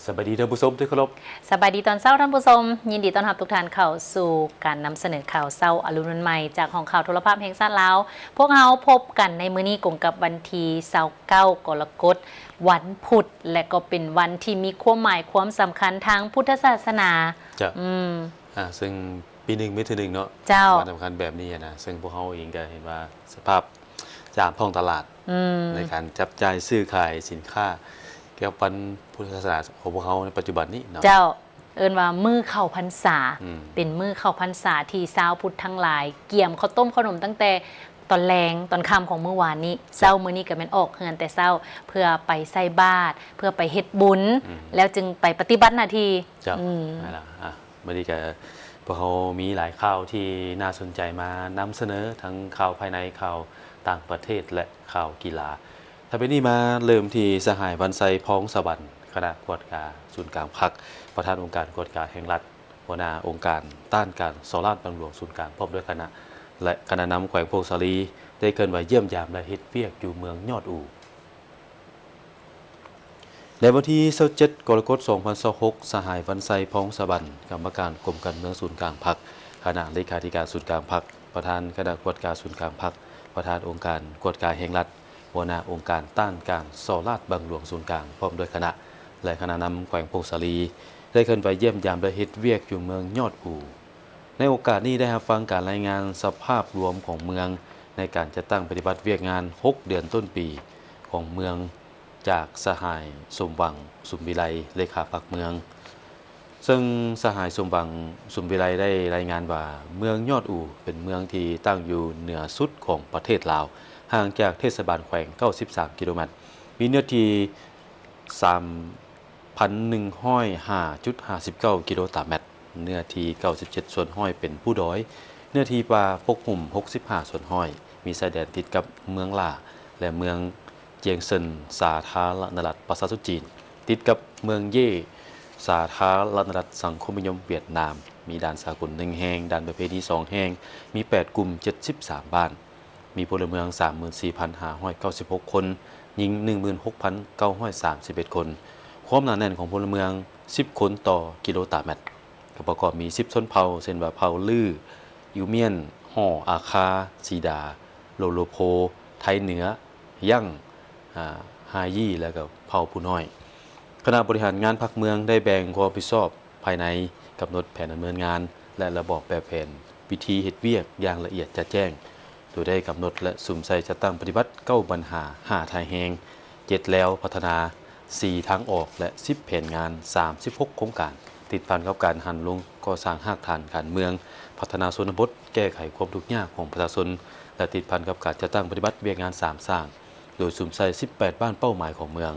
ສະບາຍດີທ່ານຜູ້ຊົມທີ່ເຄົາລົບ. ສະບາຍດີຕອນເຊົ້າທ່ານຜູ້ຊົມ, ຍິນດີຕ້ອນຮັບທຸກທ່ານເຂົ້າສູ່ການນຳສະເໜີຂ່າວເຊົ້າອະລຸນວັນໃໝ່ ຈາກຫ້ອງຂ່າວໂທລະພາບແຫ່ງຊາດລາວ. ພວກເຮົາພົບກັນໃນມື້ນີ້ກົງກັບວັນທີຊາວເກົ້າກໍລະກົດ ວັນພຸດ ແລະ ກໍເປັນວັນທີ່ມີຄວາມໝາຍຄວາມສຳຄັນທາງພຸດທະສາສະໜາ. ເຈົ້າ. ອືມ. ອ່າ ເຊິ່ງປີໜຶ່ງມີເທື່ອໜຶ່ງເນາະ. ເຈົ້າ. ວັນສຳຄັນແບບນີ້ນະ, ເຊິ່ງພວກເຮົາເອງກໍເຫັນວ່າສະພາບ ຕາມທ້ອງຕະຫຼາດ ອືມ ໃນການຈັບຈ່າຍຊື້ຂາຍສິນຄ້າກ່ຽວກັບວັນພຸດທະສາສະໜາຂອງພວກເຮົາໃນປັດຈຸບັນນີ້ເນາະ. ເຈົ້າ. ເອີ້ນວ່າມື້ເຂົ້າພັນສາ ອືມ ເປັນມື້ເຂົ້າພັນສາທີ່ຊາວພຸດທັງຫຼາຍກຽມເຂົ້າຕົ້ມເຂົ້າໜົມຕັ້ງແຕ່ຕອນແລງຕອນຄ່ຳຂອງມື້ວານນີ້. ເຈົ້າ. ເຊົ້າມື້ນີ້ກໍແມ່ນອອກເຮືອນແຕ່ເຊົ້າ ເພື່ອໄປໃສ່ບາດ ເພື່ອໄປເຮັດບຸນ ອືມ ແລ້ວຈຶ່ງໄປປະຕິບັດໜ້າທີ່. ເຈົ້າ. ອືມ ນັ້ນລະ ອ່ະ ມື້ນີ້ກໍພວກເຮົາມີຫຼາຍຂ່າວທີ່ໜ້າສົນໃຈມານຳສະເໜີ ທັງຂ່າວພາຍໃນ, ຂ່າວຕ່າງປະເທດ ແລະ ຂ່າວກິລາ. ຖ້າເປັນນີ້ມາເລີ່ມທີ່ສະຫາຍ ວັນໄຊ ພອງສະຫວັນ ຄະນະກວດກາສູນກາງພັກ, ປະທານອົງການກວດກາແຫ່ງລັດ, ຫົວໜ້າອົງການຕ້ານການສໍ້ລາດບັງຫຼວງສູນກາງ ພ້ອມດ້ວຍຄະນະ ແລະ ຄະນະນຳແຂວງຜົ້ງສາລີ ໄດ້ເຄື່ອນໄຫວຢ້ຽມຢາມ ແລະ ເຮັດວຽກຢູ່ເມືອງຍອດອູ. ໃນວັນທີຊາວເຈັດ ກໍລະກົດ ສອງພັນຊາວຫົກ ສະຫາຍ ວັນໄຊ ພອງສະຫວັນ ກຳມະການກົມການເມືອງສູນກາງພັກ, ຄະນະເລຂາທິການສູນກາງພັກ, ປະທານຄະນະກວດກາສູນກາງພັກ, ປະທານອົງການກວດກາແຫ່ງລັດ, ຫົວໜ້າອົງການຕ້ານການສໍ້ລາດບັງຫຼວງສູນກາງ ພ້ອມດ້ວຍຄະນະ ແລະ ຄະນະນຳແຂວງຜົ້ງສາລີ ໄດ້ເຄື່ອນໄຫວຢ້ຽມຢາມ ແລະ ເຮັດວຽກຢູ່ເມືອງຍອດອູ. ໃນໂອກາດນີ້ໄດ້ຮັບຟັງການລາຍງານສະພາບລວມຂອງເມືອງ ໃນການຈັດຕັ້ງປະຕິບັດວຽກງານຫົກເດືອນຕົ້ນປີຂອງເມືອງ ຈາກສະຫາຍ ສົມຫວັງ ສຸມວິໄລ ເລຂາພັກເມືອງ. ເຊິ່ງສະຫາຍ ສົມຫວັງ ສຸມວິໄລ ໄດ້ລາຍງານວ່າ ເມືອງຍອດອູເປັນເມືອງທີ່ຕັ້ງຢູ່ເໜືອສຸດຂອງປະເທດລາວ, ຫ່າງຈາກເທດສະບານແຂວງເກົ້າສິບສາມກິໂລແມັດ, ມີເນື້ອທີ່ສາມ ພັນໜຶ່ງຮ້ອຍຫ້າຈຸດຫ້າສິບເກົ້າກິໂລຕາແມັດ, ເນື້ອທີ່ເກົ້າສິບເຈັດສ່ວນຮ້ອຍເປັນພູດອຍ, ເນື້ອທີ່ປ່າປົກຫຸ້ມຫົກສິບຫ້າສ່ວນຮ້ອຍ, ມີຊາຍແດນຕິດກັບເມືອງຫຼ້າ ແລະ ເມືອງຈຽງເຊິນ ສາທາລະນະລັດປະຊາຊົນຈີນ, ຕິດກັບເມືອງເຢ້ ສາທາລະນະລັດສັງຄົມນິຍົມຫວຽດນາມ, ມີດ່ານສາກົນໜຶ່ງແຫ່ງ, ດ່ານປະເພນີສອງແຫ່ງ, ມີແປດກຸ່ມ ເຈັດສິບສາມບ້ານ. ມີພົນລະເມືອງ ສາມໝື່ນສີ່ພັນຫ້າຮ້ອຍເກົ້າສິບຫົກຄົນ, ຍິງ ໜຶ່ງໝື່ນຫົກພັນເກົ້າຮ້ອຍສາມສິບເອັດຄົນ. ຄວາມໜາແໜ້ນຂອງພົນລະເມືອງ ສິບຄົນຕໍ່ກິໂລຕາແມັດ, ກໍປະກອບມີສິບຊົນເຜົ່າ ເຊັ່ນວ່າ ເຜົ່າລື້, ອີວມຽນ, ຫໍ່, ອາຄາ, ສີດາ, ໂລໂລໂພ, ໄທເໜືອ, ຢັງ, ອາ, ຮາຢີ ແລະ ກໍເຜົ່າຜູ້ນ້ອຍ. ຄະນະບໍລິຫານງານພັກເມືອງໄດ້ແບ່ງຄວາມຮັບຜິດຊອບ ພາຍໃນ, ກຳນົດແຜນດຳເນີນງານ ແລະ ລະບອບແບບແຜນວິທີເຮັດວຽກຢ່າງລະອຽດຈະແຈ້ງ, ໂດຍໄດ້ກຳນົດ ແລະ ສຸມໃສ່ຈັດຕັ້ງປະຕິບັດເກົ້າບັນຫາ, ຫ້າທ່າແຮງ, ເຈັດແລວພັດທະນາ, ສີ່ທາງອອກ ແລະ ສິບແຜນງານ, ສາມສິບຫົກໂຄງການ, ຕິດພັນກັບການຫັນລົງກໍ່ສ້າງຮາກຖານການເມືອງ, ພັດທະນາຊົນນະບົດ, ແກ້ໄຂຄວາມທຸກຍາກຂອງປະຊາຊົນ ແລະ ຕິດພັນກັບການຈັດຕັ້ງປະຕິບັດວຽກງານສາມສ້າງ, ໂດຍສຸມໃສ່ສິບແປດບ້ານເປົ້າໝາຍຂອງເມືອງ.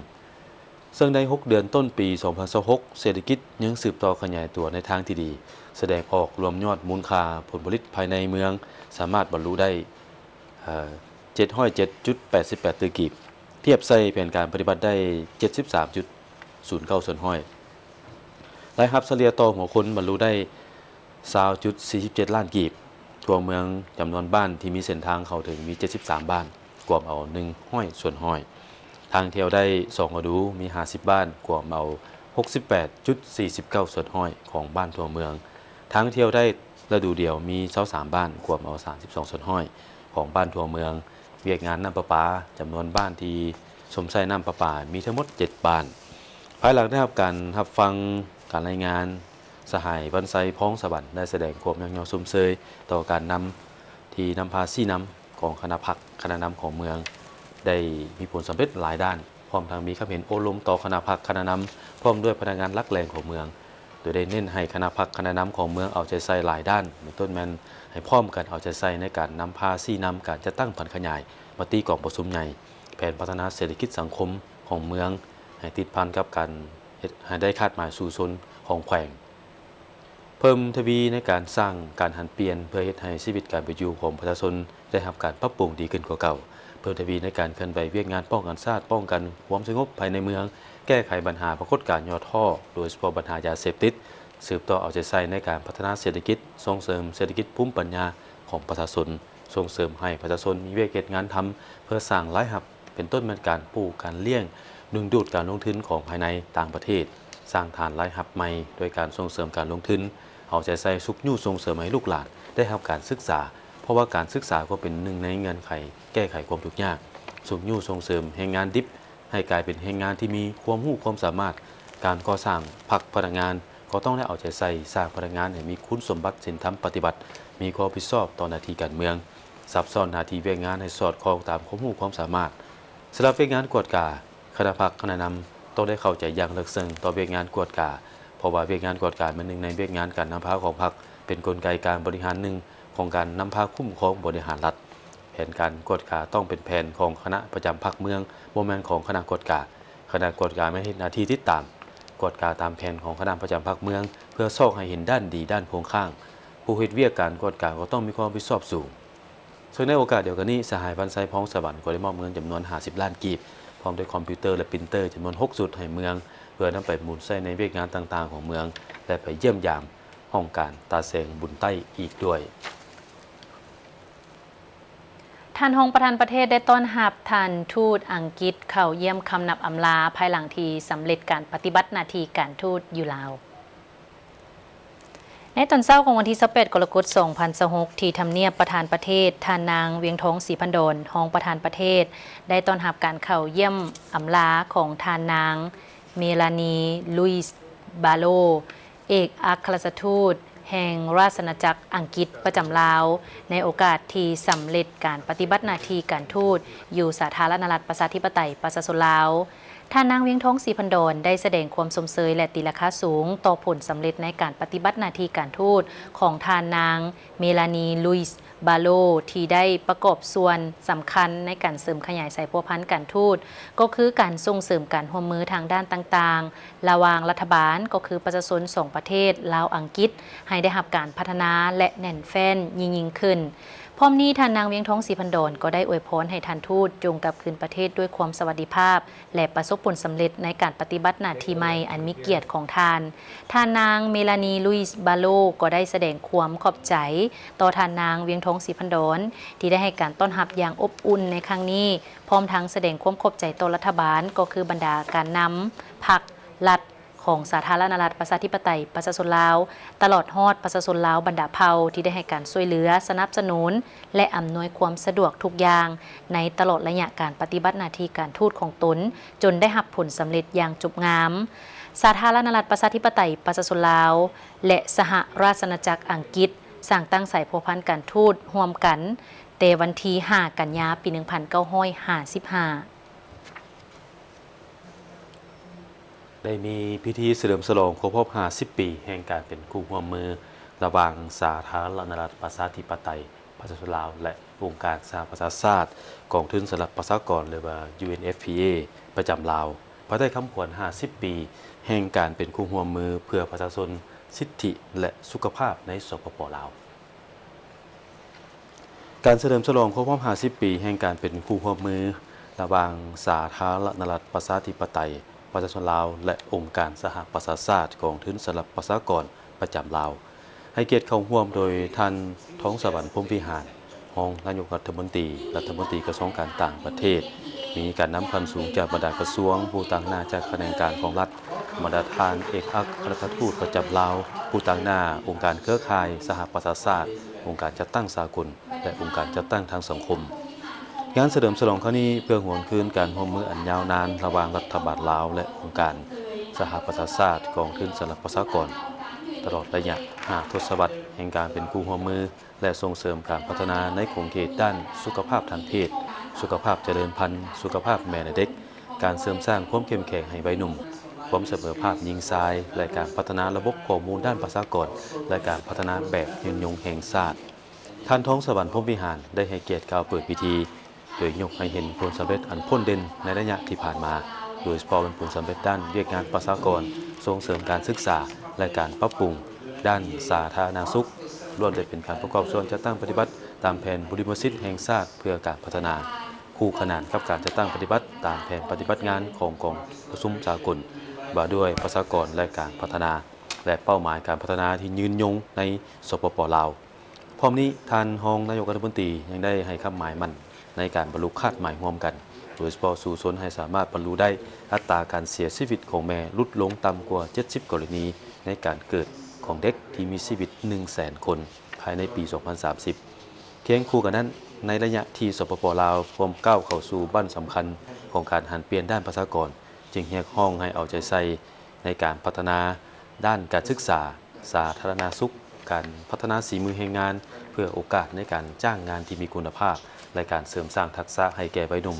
ເຊິ່ງໃນຫົກເດືອນຕົ້ນປີສອງພັນຊາວຫົກ ເສດຖະກິດຍັງສືບຕໍ່ຂະຫຍາຍຕົວໃນທາງທີ່ດີ, ສະແດງອອກລວມຍອດມູນຄ່າຜົນຜະລິດພາຍໃນເມືອງສາມາດບັນລຸໄດ້ ເອີ່ ເຈັດຮ້ອຍເຈັດຈຸດແປດສິບແປດຕື້ກີບ, ທຽບໃສ່ແຜນການປະຕິບັດໄດ້ເຈັດສິບສາມຈຸດສູນເກົ້າສ່ວນຮ້ອຍ. ລາຍຮັບສະເລ່ຍຕໍ່ຫົວຄົນບັນລຸໄດ້ຊາວຈຸດສີ່ສິບເຈັດລ້ານກີບ. ທົ່ວເມືອງຈຳນວນບ້ານທີ່ມີເສັ້ນທາງເຂົ້າເຖິງມີເຈັດສິບສາມບ້ານ, ກວມເອົາໜຶ່ງຮ້ອຍສ່ວນຮ້ອຍ. ທາງທ່ຽວໄດ້ສອງລະດູມີຫ້າສິບບ້ານ, ກວມເອົາຫົກສິບແປດຈຸດສີ່ສິບເກົ້າສ່ວນຮ້ອຍຂອງບ້ານທົ່ວເມືອງ. ທາງທ່ຽວໄດ້ລະດູດຽວມີຊາວສາມບ້ານ, ກວມເອົາສາມສິບສອງສ່ວນຮ້ອຍຂອງບ້ານທົ່ວເມືອງ. ວຽກງານນ້ຳປະປາ, ຈຳນວນບ້ານທີ່ຊົມໃຊ້ນ້ຳປະປາມີທັງໝົດເຈັດບ້ານ. ພາຍຫຼັງໄດ້ຮັບການຮັບຟັງການລາຍງານ, ສະຫາຍ ວັນໄຊ ພອງສະຫວັນ ໄດ້ສະແດງຄວາມຍ້ອງຍໍຊົມເຊີຍຕໍ່ການນຳທີ່ນຳພາຊີ້ນຳຂອງຄະນະພັກ, ຄະນະນຳຂອງເມືອງ ໄດ້ມີຜົນສຳເລັດຫຼາຍດ້ານ, ພ້ອມທັງມີຄຳເຫັນໂອ້ລົມຕໍ່ຄະນະພັກ, ຄະນະນຳ ພ້ອມດ້ວຍພະນັກງານຫຼັກແຫຼ່ງຂອງເມືອງ, ໂດຍໄດ້ເນັ້ນໃຫ້ຄະນະພັກ, ຄະນະນຳຂອງເມືອງເອົາໃຈໃສ່ຫຼາຍດ້ານ, ເປັນຕົ້ນແມ່ນໃຫ້ພ້ອມກັນເອົາໃຈໃສ່ໃນການນຳພາຊີ້ນຳການຈັດຕັ້ງຜັນຂະຫຍາຍມະຕິກອງປະຊຸມໃຫຍ່ ແຜນພັດທະນາເສດຖະກິດສັງຄົມຂອງເມືອງ ໃຫ້ຕິດພັນກັບການເຮັດໃຫ້ໄດ້ຄາດໝາຍສູ້ຊົນຂອງແຂວງ. ເພີ່ມທະວີໃນການສ້າງການຫັນປ່ຽນ ເພື່ອເຮັດໃຫ້ຊີວິດການເປັນຢູ່ຂອງປະຊາຊົນໄດ້ຮັບການປັບປຸງດີຂຶ້ນກວ່າເກົ່າ. ເພີ່ມທະວີໃນການເຄື່ອນໄຫວວຽກງານປ້ອງກັນຊາດ, ປ້ອງກັນຄວາມສະຫງົບພາຍໃນເມືອງ, ແກ້ໄຂບັນຫາປາກົດການຫຍໍ້ທໍ້, ໂດຍສະເພາະບັນຫາຢາເສບຕິດ, ສືບຕໍ່ເອົາໃຈໃສ່ໃນການພັດທະນາເສດຖະກິດ, ສົ່ງເສີມເສດຖະກິດພູມປັນຍາຂອງປະຊາຊົນ, ສົ່ງເສີມໃຫ້ປະຊາຊົນມີວຽກເຮັດງານທຳ ເພື່ອສ້າງລາຍຮັບ ເປັນຕົ້ນແມ່ນການປູກ, ການລ້ຽງ, ດຶງດູດການລົງທຶນຂອງພາຍໃນ, ຕ່າງປະເທດ. ສ້າງຖານລາຍຮັບໃໝ່ ໂດຍການສົ່ງເສີມການລົງທຶນ, ເອົາໃຈໃສ່ຊຸກຍູ້ສົ່ງເສີມໃຫ້ລູກຫຼານໄດ້ຮັບການສຶກສາ, ເພາະວ່າການສຶກສາກໍເປັນໜຶ່ງໃນເງື່ອນໄຂແກ້ໄຂຄວາມທຸກຍາກ. ຊຸກຍູ້ສົ່ງເສີມແຮງງານດິບໃຫ້ກາຍເປັນແຮງງານທີ່ມີຄວາມຮູ້ຄວາມສາມາດ. ການກໍ່ສ້າງພັກພະນັກງານກໍຕ້ອງໄດ້ເອົາໃຈໃສ່ສ້າງພະນັກງານໃຫ້ມີຄຸນສົມບັດສິນທຳປະຕິບັດ, ມີຄວາມຮັບຜິດຊອບຕໍ່ໜ້າທີ່ການເມືອງ, ສັບຊ້ອນໜ້າທີ່ວຽກງານໃຫ້ສອດຄ່ອງຕາມຄວາມຮູ້ຄວາມສາມາດ. ສຳລັບວຽກງານກວດກາ, ຄະນະພັກຄະນະນຳຕ້ອງໄດ້ເຂົ້າໃຈຢ່າງເລິກເຊິ່ງຕໍ່ວຽກງານກວດກາ, ເພາະວ່າວຽກງານກວດກາແມ່ນໜຶ່ງໃນວຽກງານການນຳພາຂອງພັກ, ເປັນກົນໄກການບໍລິຫານໜຶ່ງຂອງການນຳພາຄຸ້ມຄອງບໍລິຫານລັດ. ແຜນການກວດກາຕ້ອງເປັນແຜນຂອງຄະນະປະຈຳພັກເມືອງ, ບໍ່ແມ່ນຂອງຄະນະກວດກາ. ຄະນະກວດກາແມ່ນເຮັດໜ້າທີ່ຕິດຕາມ, ກວດກາຕາມແຜນຂອງຄະນະປະຈຳພັກເມືອງ ເພື່ອຊອກໃຫ້ເຫັນດ້ານດີ, ດ້ານຄົງຄ້າງ. ຜູ້ເຮັດວຽກການກວດກາກໍຕ້ອງມີຄວາມຮັບຜິດຊອບສູງ. ເຊິ່ງໃນໂອກາດດຽວກັນນີ້, ສະຫາຍ ວັນໄຊ ພອງສະຫວັນ ກໍໄດ້ມອບເງິນຈຳນວນຫ້າສິບລ້ານກີບ, ພ້ອມດ້ວຍຄອມພິວເຕີ ແລະ ປຣິນເຕີຈຳນວນຫົກຊຸດໃຫ້ເມືອງ, ເພື່ອນຳໄປໝູນໃຊ້ໃນວຽກງານຕ່າງໆຂອງເມືອງ ແລະ ໄປຢ້ຽມຢາມຫ້ອງການຕາແສງບຸນໃຕ້ອີກດ້ວຍ. ທ່ານຮອງປະທານປະເທດໄດ້ຕ້ອນຮັບທ່ານທູດອັງກິດເຂົ້າຢ້ຽມຄຳນັບອຳລາ ພາຍຫຼັງທີ່ສຳເລັດການປະຕິບັດໜ້າທີ່ການທູດຢູ່ລາວ. ໃນຕອນເຊົ້າຂອງວັນທີຊາວແປດ ກໍລະກົດ ສອງພັນຊາວຫົກ ທີ່ທຳນຽບປະທານປະເທດ, ທ່ານນາງ ວຽງທອງ ສີພັນດອນ ຮອງປະທານປະເທດ ໄດ້ຕ້ອນຮັບການເຂົ້າຢ້ຽມອຳລາຂອງທ່ານນາງ ເມລານີ ລຸຍສ໌ ບາໂລ ເອກອັກຄະລັດຖະທູດແຫ່ງລາຊະອານາຈັກອັງກິດປະຈຳລາວ ໃນໂອກາດທີ່ສຳເລັດການປະຕິບັດໜ້າທີ່ການທູດຢູ່ສາທາລະນະລັດ ປະຊາທິປະໄຕ ປະຊາຊົນລາວ. ທ່ານນາງ ວຽງທອງ ສີພັນດອນ ໄດ້ສະແດງຄວາມຊົມເຊີຍ ແລະ ຕີລາຄາສູງຕໍ່ຜົນສຳເລັດໃນການປະຕິບັດໜ້າທີ່ການທູດຂອງທ່ານນາງ ເມລານີ ລຸຍສ໌ ບາໂລ ທີ່ໄດ້ປະກອບສ່ວນສຳຄັນໃນການເສີມຂະຫຍາຍສາຍພົວພັນການທູດ, ກໍຄືການສົ່ງເສີມການຮ່ວມມືທາງດ້ານຕ່າງໆ ລະຫວ່າງລັດຖະບານ, ກໍຄືປະຊາຊົນສອງປະເທດ ລາວ-ອັງກິດ ໃຫ້ໄດ້ຮັບການພັດທະນາ ແລະ ແໜ້ນແຟ້ນຍິ່ງໆຂຶ້ນ. ພ້ອມນີ້, ທ່ານນາງ ວຽງທອງ ສີພັນດອນ ກໍໄດ້ອວຍພອນໃຫ້ທ່ານທູດຈົງກັບຄືນປະເທດດ້ວຍຄວາມສະຫວັດດີພາບ ແລະ ປະສົບຜົນສຳເລັດໃນການປະຕິບັດໜ້າທີ່ໃໝ່ອັນມີກຽດຂອງທ່ານ. ທ່ານນາງ ເມລານີ ລຸຍສ໌ ບາໂລ ກໍໄດ້ສະແດງຄວາມຂອບໃຈຕໍ່ທ່ານນາງ ວຽງທອງ ສີພັນດອນ ທີ່ໄດ້ໃຫ້ການຕ້ອນຮັບຢ່າງອົບອຸ່ນໃນຄັ້ງນີ້, ພ້ອມທັງສະແດງຄວາມຂອບໃຈຕໍ່ລັດຖະບານ, ກໍຄືບັນດາການນຳພັກ, ລັດ ຂອງສາທາລະນະລັດ ປະຊາທິປະໄຕ ປະຊາຊົນລາວ, ຕະຫຼອດຮອດປະຊາຊົນລາວບັນດາເຜົ່າ ທີ່ໄດ້ໃຫ້ການຊ່ວຍເຫຼືອ, ສະໜັບສະໜູນ ແລະ ອຳນວຍຄວາມສະດວກທຸກຢ່າງ ໃນຕະຫຼອດໄລຍະການປະຕິບັດໜ້າທີ່ການທູດຂອງຕົນ, ຈົນໄດ້ຮັບຜົນສຳເລັດຢ່າງຈົບງາມ. ສາທາລະນະລັດ ປະຊາທິປະໄຕ ປະຊາຊົນລາວ ແລະ ສະຫະລາຊະອານາຈັກອັງກິດ ສ້າງຕັ້ງສາຍພົວພັນການທູດຮ່ວມກັນ ແຕ່ວັນທີຫ້າ ກັນຍາ ປີໜຶ່ງພັນເກົ້າຮ້ອຍຫ້າສິບຫ້າ. ໄດ້ມີພິທີສະເຫຼີມສະຫຼອງຄົບຮອບຫ້າສິບປີແຫ່ງການເປັນຄູ່ຮ່ວມມືລະຫວ່າງສາທາລະນະລັດ ປະຊາທິປະໄຕ ປະຊາຊົນລາວ ແລະ ອົງການສະຫະປະຊາຊາດ, ກອງທຶນສຳລັບປະຊາກອນ ຫຼືວ່າ ຢູເອັນເອັຟພີເອ ປະຈຳລາວ, ພາຍໃຕ້ຄຳຂວັນຫ້າສິບປີແຫ່ງການເປັນຄູ່ຮ່ວມມືເພື່ອປະຊາຊົນ, ສິດທິ ແລະ ສຸຂະພາບໃນ ສປປ ລາວ. ການສະເຫຼີມສະຫຼອງຄົບຮອບຫ້າສິບປີແຫ່ງການເປັນຄູ່ຮ່ວມມືລະຫວ່າງສາທາລະນະລັດ ປະຊາທິປະໄຕ ປະຊາຊົນລາວ ແລະ ອົງການສະຫະປະຊາຊາດ ກອງທຶນສຳລັບປະຊາກອນປະຈຳລາວ ໃຫ້ກຽດເຂົ້າຮ່ວມໂດຍທ່ານ ທອງສະຫວັນ ພົມວິຫານ ຮອງນາຍົກລັດຖະມົນຕີ, ລັດຖະມົນຕີກະຊວງການຕ່າງປະເທດ, ມີການນຳຂັ້ນສູງຈາກບັນດາກະຊວງ, ຜູ້ຕາງໜ້າຈາກຂະແໜງການຂອງລັດ, ບັນດາທ່ານເອກອັກຄະລັດຖະທູດປະຈຳລາວ, ຜູ້ຕາງໜ້າອົງການເຄືອຂ່າຍສະຫະປະຊາຊາດ, ອົງການຈັດຕັ້ງສາກົນ ແລະ ອົງການຈັດຕັ້ງທາງສັງຄົມ. ງານສະເຫຼີມສະຫຼອງຄັ້ງນີ້ເພື່ອຫວນຄືນການຮ່ວມມືອັນຍາວນານລະຫວ່າງລັດຖະບານລາວ ແລະ ອົງການສະຫະປະຊາຊາດ, ກອງທຶນສຳລັບປະຊາກອນ, ຕະຫຼອດໄລຍະຫ້າທົດສະວັດແຫ່ງການເປັນຄູ່ຮ່ວມມື ແລະ ສົ່ງເສີມການພັດທະນາໃນຂົງເຂດດ້ານສຸຂະພາບທາງເພດ, ສຸຂະພາບຈະເລີນພັນ, ສຸຂະພາບແມ່ ແລະ ເດັກ, ການເສີມສ້າງຄວາມເຂັ້ມແຂງໃຫ້ໄວໜຸ່ມ, ຄວາມສະເໝີພາບຍິງຊາຍ ແລະ ການພັດທະນາລະບົບຂໍ້ມູນດ້ານປະຊາກອນ ແລະ ການພັດທະນາແບບຍືນຍົງແຫ່ງຊາດ. ທ່ານ ທອງສະຫວັນ ພົມວິຫານ ໄດ້ໃຫ້ກຽດກ່າວເປີດພິທີ ໂດຍຍົກໃຫ້ເຫັນຜົນສຳເລັດອັນໂດດເດັ່ນໃນໄລຍະທີ່ຜ່ານມາ, ໂດຍສະເພາະເປັນຜົນສຳເລັດດ້ານວຽກງານປະຊາກອນ, ສົ່ງເສີມການສຶກສາ ແລະ ການປັບປຸງດ້ານສາທາລະນະສຸກ, ລ້ວນແຕ່ເປັນການປະກອບສ່ວນຈັດຕັ້ງປະຕິບັດຕາມແຜນບຸລິມະສິດແຫ່ງຊາດເພື່ອການພັດທະນາ, ຄູ່ຂະໜານກັບການຈັດຕັ້ງປະຕິບັດຕາມແຜນປະຕິບັດງານຂອງກອງປະຊຸມສາກົນວ່າດ້ວຍປະຊາກອນ ແລະ ການພັດທະນາ ແລະ ເປົ້າໝາຍການພັດທະນາທີ່ຍືນຍົງໃນ ສປປ ລາວ. ພ້ອມນີ້, ທ່ານຮອງນາຍົກລັດຖະມົນຕີຍັງໄດ້ໃຫ້ຄຳໝາຍໝັ້ນໃນການບັນລຸຄາດໝາຍຮ່ວມກັນ ໂດຍສະເພາະສູ້ຊົນໃຫ້ສາມາດບັນລຸໄດ້ອັດຕາການເສຍຊີວິດຂອງແມ່ຫຼຸດລົງຕ່ຳກວ່າເຈັດສິບກໍລະນີໃນການເກີດຂອງເດັກທີ່ມີຊີວິດໜຶ່ງແສນຄົນພາຍໃນປີສອງພັນສາມສິບ. ຄຽງຄູ່ກັນນັ້ນ, ໃນໄລຍະທີ່ ສປປ ລາວ ພວມກ້າວເຂົ້າສູ່ບັ້ນສຳຄັນຂອງການຫັນປ່ຽນດ້ານປະຊາກອນ, ຈຶ່ງຮຽກຮ້ອງໃຫ້ເອົາໃຈໃສ່ໃນການພັດທະນາດ້ານການສຶກສາ, ສາທາລະນະສຸກ, ການພັດທະນາສີມືແຮງງານ ເພື່ອໂອກາດໃນການຈ້າງງານທີ່ມີຄຸນນະພາບ ແລະ ການເສີມສ້າງທັກສະໃຫ້ແກ່ໄວໜຸ່ມ,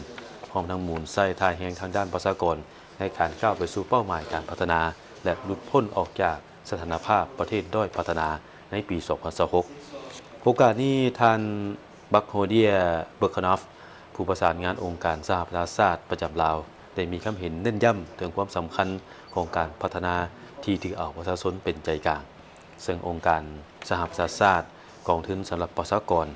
ພ້ອມທັງໝູນໃສ່ທ່າແຮງທາງດ້ານປະຊາກອນ ໃນການກ້າວໄປສູ່ເປົ້າໝາຍການພັດທະນາ ແລະ ຫຼຸດພົ້ນອອກຈາກສະຖານະພາບປະເທດດ້ອຍພັດທະນາໃນປີສອງພັນຊາວຫົກ. ໂອກາດນີ້, ທ່ານ ບັກໂຮເດຍ ເບີຄານອຟ ຜູ້ປະສານງານອົງການສະຫະປະຊາຊາດປະຈຳລາວ ໄດ້ມີຄຳເຫັນເນັ້ນຢ້ຳເຖິງຄວາມສຳຄັນຂອງການພັດທະນາທີ່ຖືເອົາປະຊາຊົນເປັນໃຈກາງ, ເຊິ່ງອົງການສະຫະປະຊາຊາດ, ກອງທຶນສຳລັບປະຊາກອນ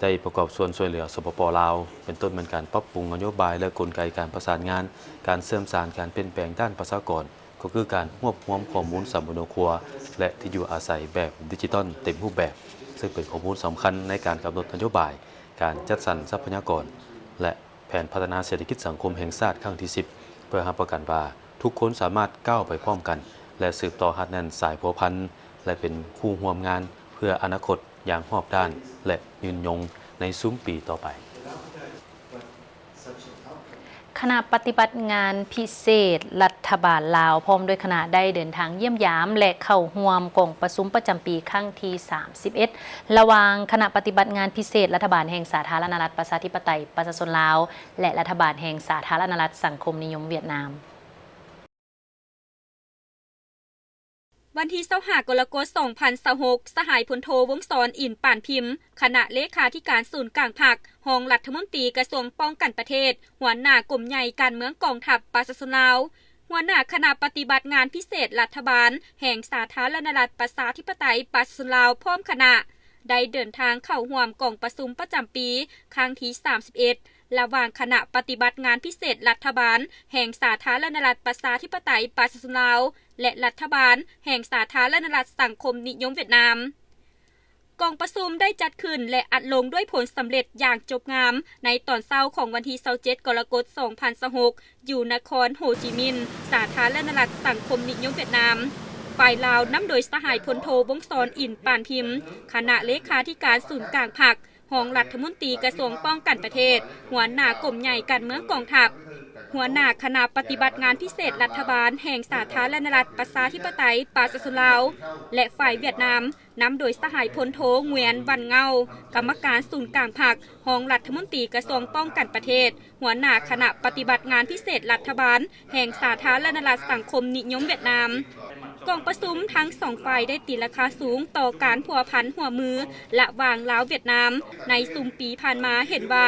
ໄດ້ປະກອບສ່ວນຊ່ວຍເຫຼືອ ສປປ ລາວ, ເປັນຕົ້ນແມ່ນການປັບປຸງນະໂຍບາຍ ແລະ ກົນໄກການປະສານງານ, ການເຊື່ອມສານການປ່ຽນແປງດ້ານປະຊາກອນ, ກໍຄືການຮວບຮວມຂໍ້ມູນສຳມະໂນຄົວ ແລະ ທີ່ຢູ່ອາໄສແບບດິຈິຕອນເຕັມຮູບແບບ, ເຊິ່ງເປັນຂໍ້ມູນສຳຄັນໃນການກຳນົດນະໂຍບາຍ, ການຈັດສັນຊັບພະຍາກອນ ແລະ ແຜນພັດທະນາເສດຖະກິດສັງຄົມແຫ່ງຊາດຄັ້ງທີສິບ ເພື່ອຮັບປະກັນວ່າທຸກຄົນສາມາດກ້າວໄປພ້ອມກັນ ແລະ ສືບຕໍ່ຮັດແໜ້ນສາຍພົວພັນ ແລະ ເປັນຄູ່ຮ່ວມງານເພື່ອອະນາຄົດຢ່າງຮອບດ້ານ ແລະ ຍືນຍົງໃນຊຸມປີຕໍ່ໄປ. ຄະນະປະຕິບັດງານພິເສດລັດຖະບານລາວ ພ້ອມດ້ວຍຄະນະ ໄດ້ເດີນທາງຢ້ຽມຢາມ ແລະ ເຂົ້າຮ່ວມກອງປະຊຸມປະຈຳປີຄັ້ງທີສາມສິບເອັດ ລະຫວ່າງຄະນະປະຕິບັດງານພິເສດລັດຖະບານແຫ່ງສາທາລະນະລັດປະຊາທິປະໄຕປະຊາຊົນລາວ ແລະ ລັດຖະບານແຫ່ງສາທາລະນະລັດສັງຄົມນິຍົມຫວຽດນາມ. ວັນທີຊາວຫ້າ ກໍລະກົດ ສອງພັນຊາວຫົກ, ສະຫາຍພົນໂທ ວົງສອນ ອິນປານພິມ, ຄະນະເລຂາທິການສູນກາງພັກ, ຮອງລັດຖະມົນຕີກະຊວງປ້ອງກັນປະເທດ, ຫົວໜ້າກົມໃຫຍ່ການເມືອງກອງທັບປະຊາຊົນລາວ, ຫົວໜ້າຄະນະປະຕິບັດງານພິເສດລັດຖະບານແຫ່ງສາທາລະນະລັດປະຊາທິປະໄຕປະຊາຊົນລາວ ພ້ອມຄະນະ ໄດ້ເດີນທາງເຂົ້າຮ່ວມກອງປະຊຸມປະຈຳປີຄັ້ງທີສາມສິບເອັດ ລະຫວ່າງຄະນະປະຕິບັດງານພິເສດລັດຖະບານແຫ່ງສາທາລະນະລັດປະຊາທິປະໄຕປະຊາຊົນລາວ ແລະ ລັດຖະບານແຫ່ງສາທາລະນະລັດສັງຄົມນິຍົມຫວຽດນາມ. ກອງປະຊຸມໄດ້ຈັດຂຶ້ນ ແລະ ອັດລົງດ້ວຍຜົນສຳເລັດຢ່າງຈົບງາມ ໃນຕອນເຊົ້າຂອງວັນທີຊາວເຈັດ ກໍລະກົດ ສອງພັນຊາວຫົກ ຢູ່ນະຄອນໂຮຈິມິນ ສາທາລະນະລັດສັງຄົມນິຍົມຫວຽດນາມ. ຝ່າຍລາວນຳໂດຍສະຫາຍພົນໂທ ວົງສອນ ອິນປານພິມ, ຄະນະເລຂາທິການສູນກາງພັກ, ຮອງລັດຖະມົນຕີກະຊວງປ້ອງກັນປະເທດ, ຫົວໜ້າກົມໃຫຍ່ການເມືອງກອງທັບ, ຫົວໜ້າຄະນະປະຕິບັດງານພິເສດລັດຖະບານແຫ່ງສາທາລະນະລັດປະຊາທິປະໄຕປະຊາຊົນລາວ ແລະ ຝ່າຍຫວຽດນາມ ນຳໂດຍສະຫາຍພົນໂທ ງວຽນ ວັນເງົາ, ກຳມະການສູນກາງພັກ, ຮອງລັດຖະມົນຕີກະຊວງປ້ອງກັນປະເທດ, ຫົວໜ້າຄະນະປະຕິບັດງານພິເສດລັດຖະບານແຫ່ງສາທາລະນະລັດສັງຄົມນິຍົມຫວຽດນາມ. ກອງປະຊຸມທັງສອງຝ່າຍໄດ້ຕີລາຄາສູງຕໍ່ການພົວພັນຮ່ວມມືລະຫວ່າງລາວຫວຽດນາມໃນຊຸມປີຜ່ານມາ ເຫັນວ່າ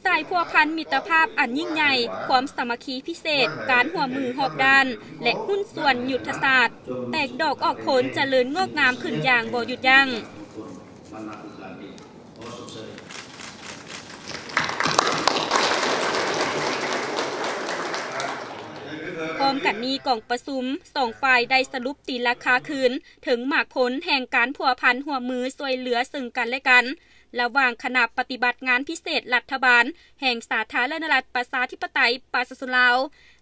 ສາຍພົວພັນມິດຕະພາບອັນຍິ່ງໃຫຍ່, ຄວາມສາມັກຄີພິເສດ, ການຮ່ວມມືຮອບດ້ານ ແລະ ຫຸ້ນສ່ວນຍຸດທະສາດ ແຕກດອກອອກຜົນ ຈະເລີນງອກງາມຂຶ້ນຢ່າງບໍ່ຢຸດຢັ້ງ. ພ້ອມກັນນີ້, ກອງປະຊຸມສອງຝ່າຍໄດ້ສະຫຼຸບຕີລາຄາຄືນເຖິງໝາກຜົນແຫ່ງການພົວພັນຮ່ວມມືຊ່ວຍເຫຼືອເຊິ່ງກັນ ແລະ ກັນ ລະຫວ່າງຄະນະປະຕິບັດງານພິເສດລັດຖະບານແຫ່ງສາທາລະນະລັດປະຊາທິປະໄຕປະຊາຊົນລາວ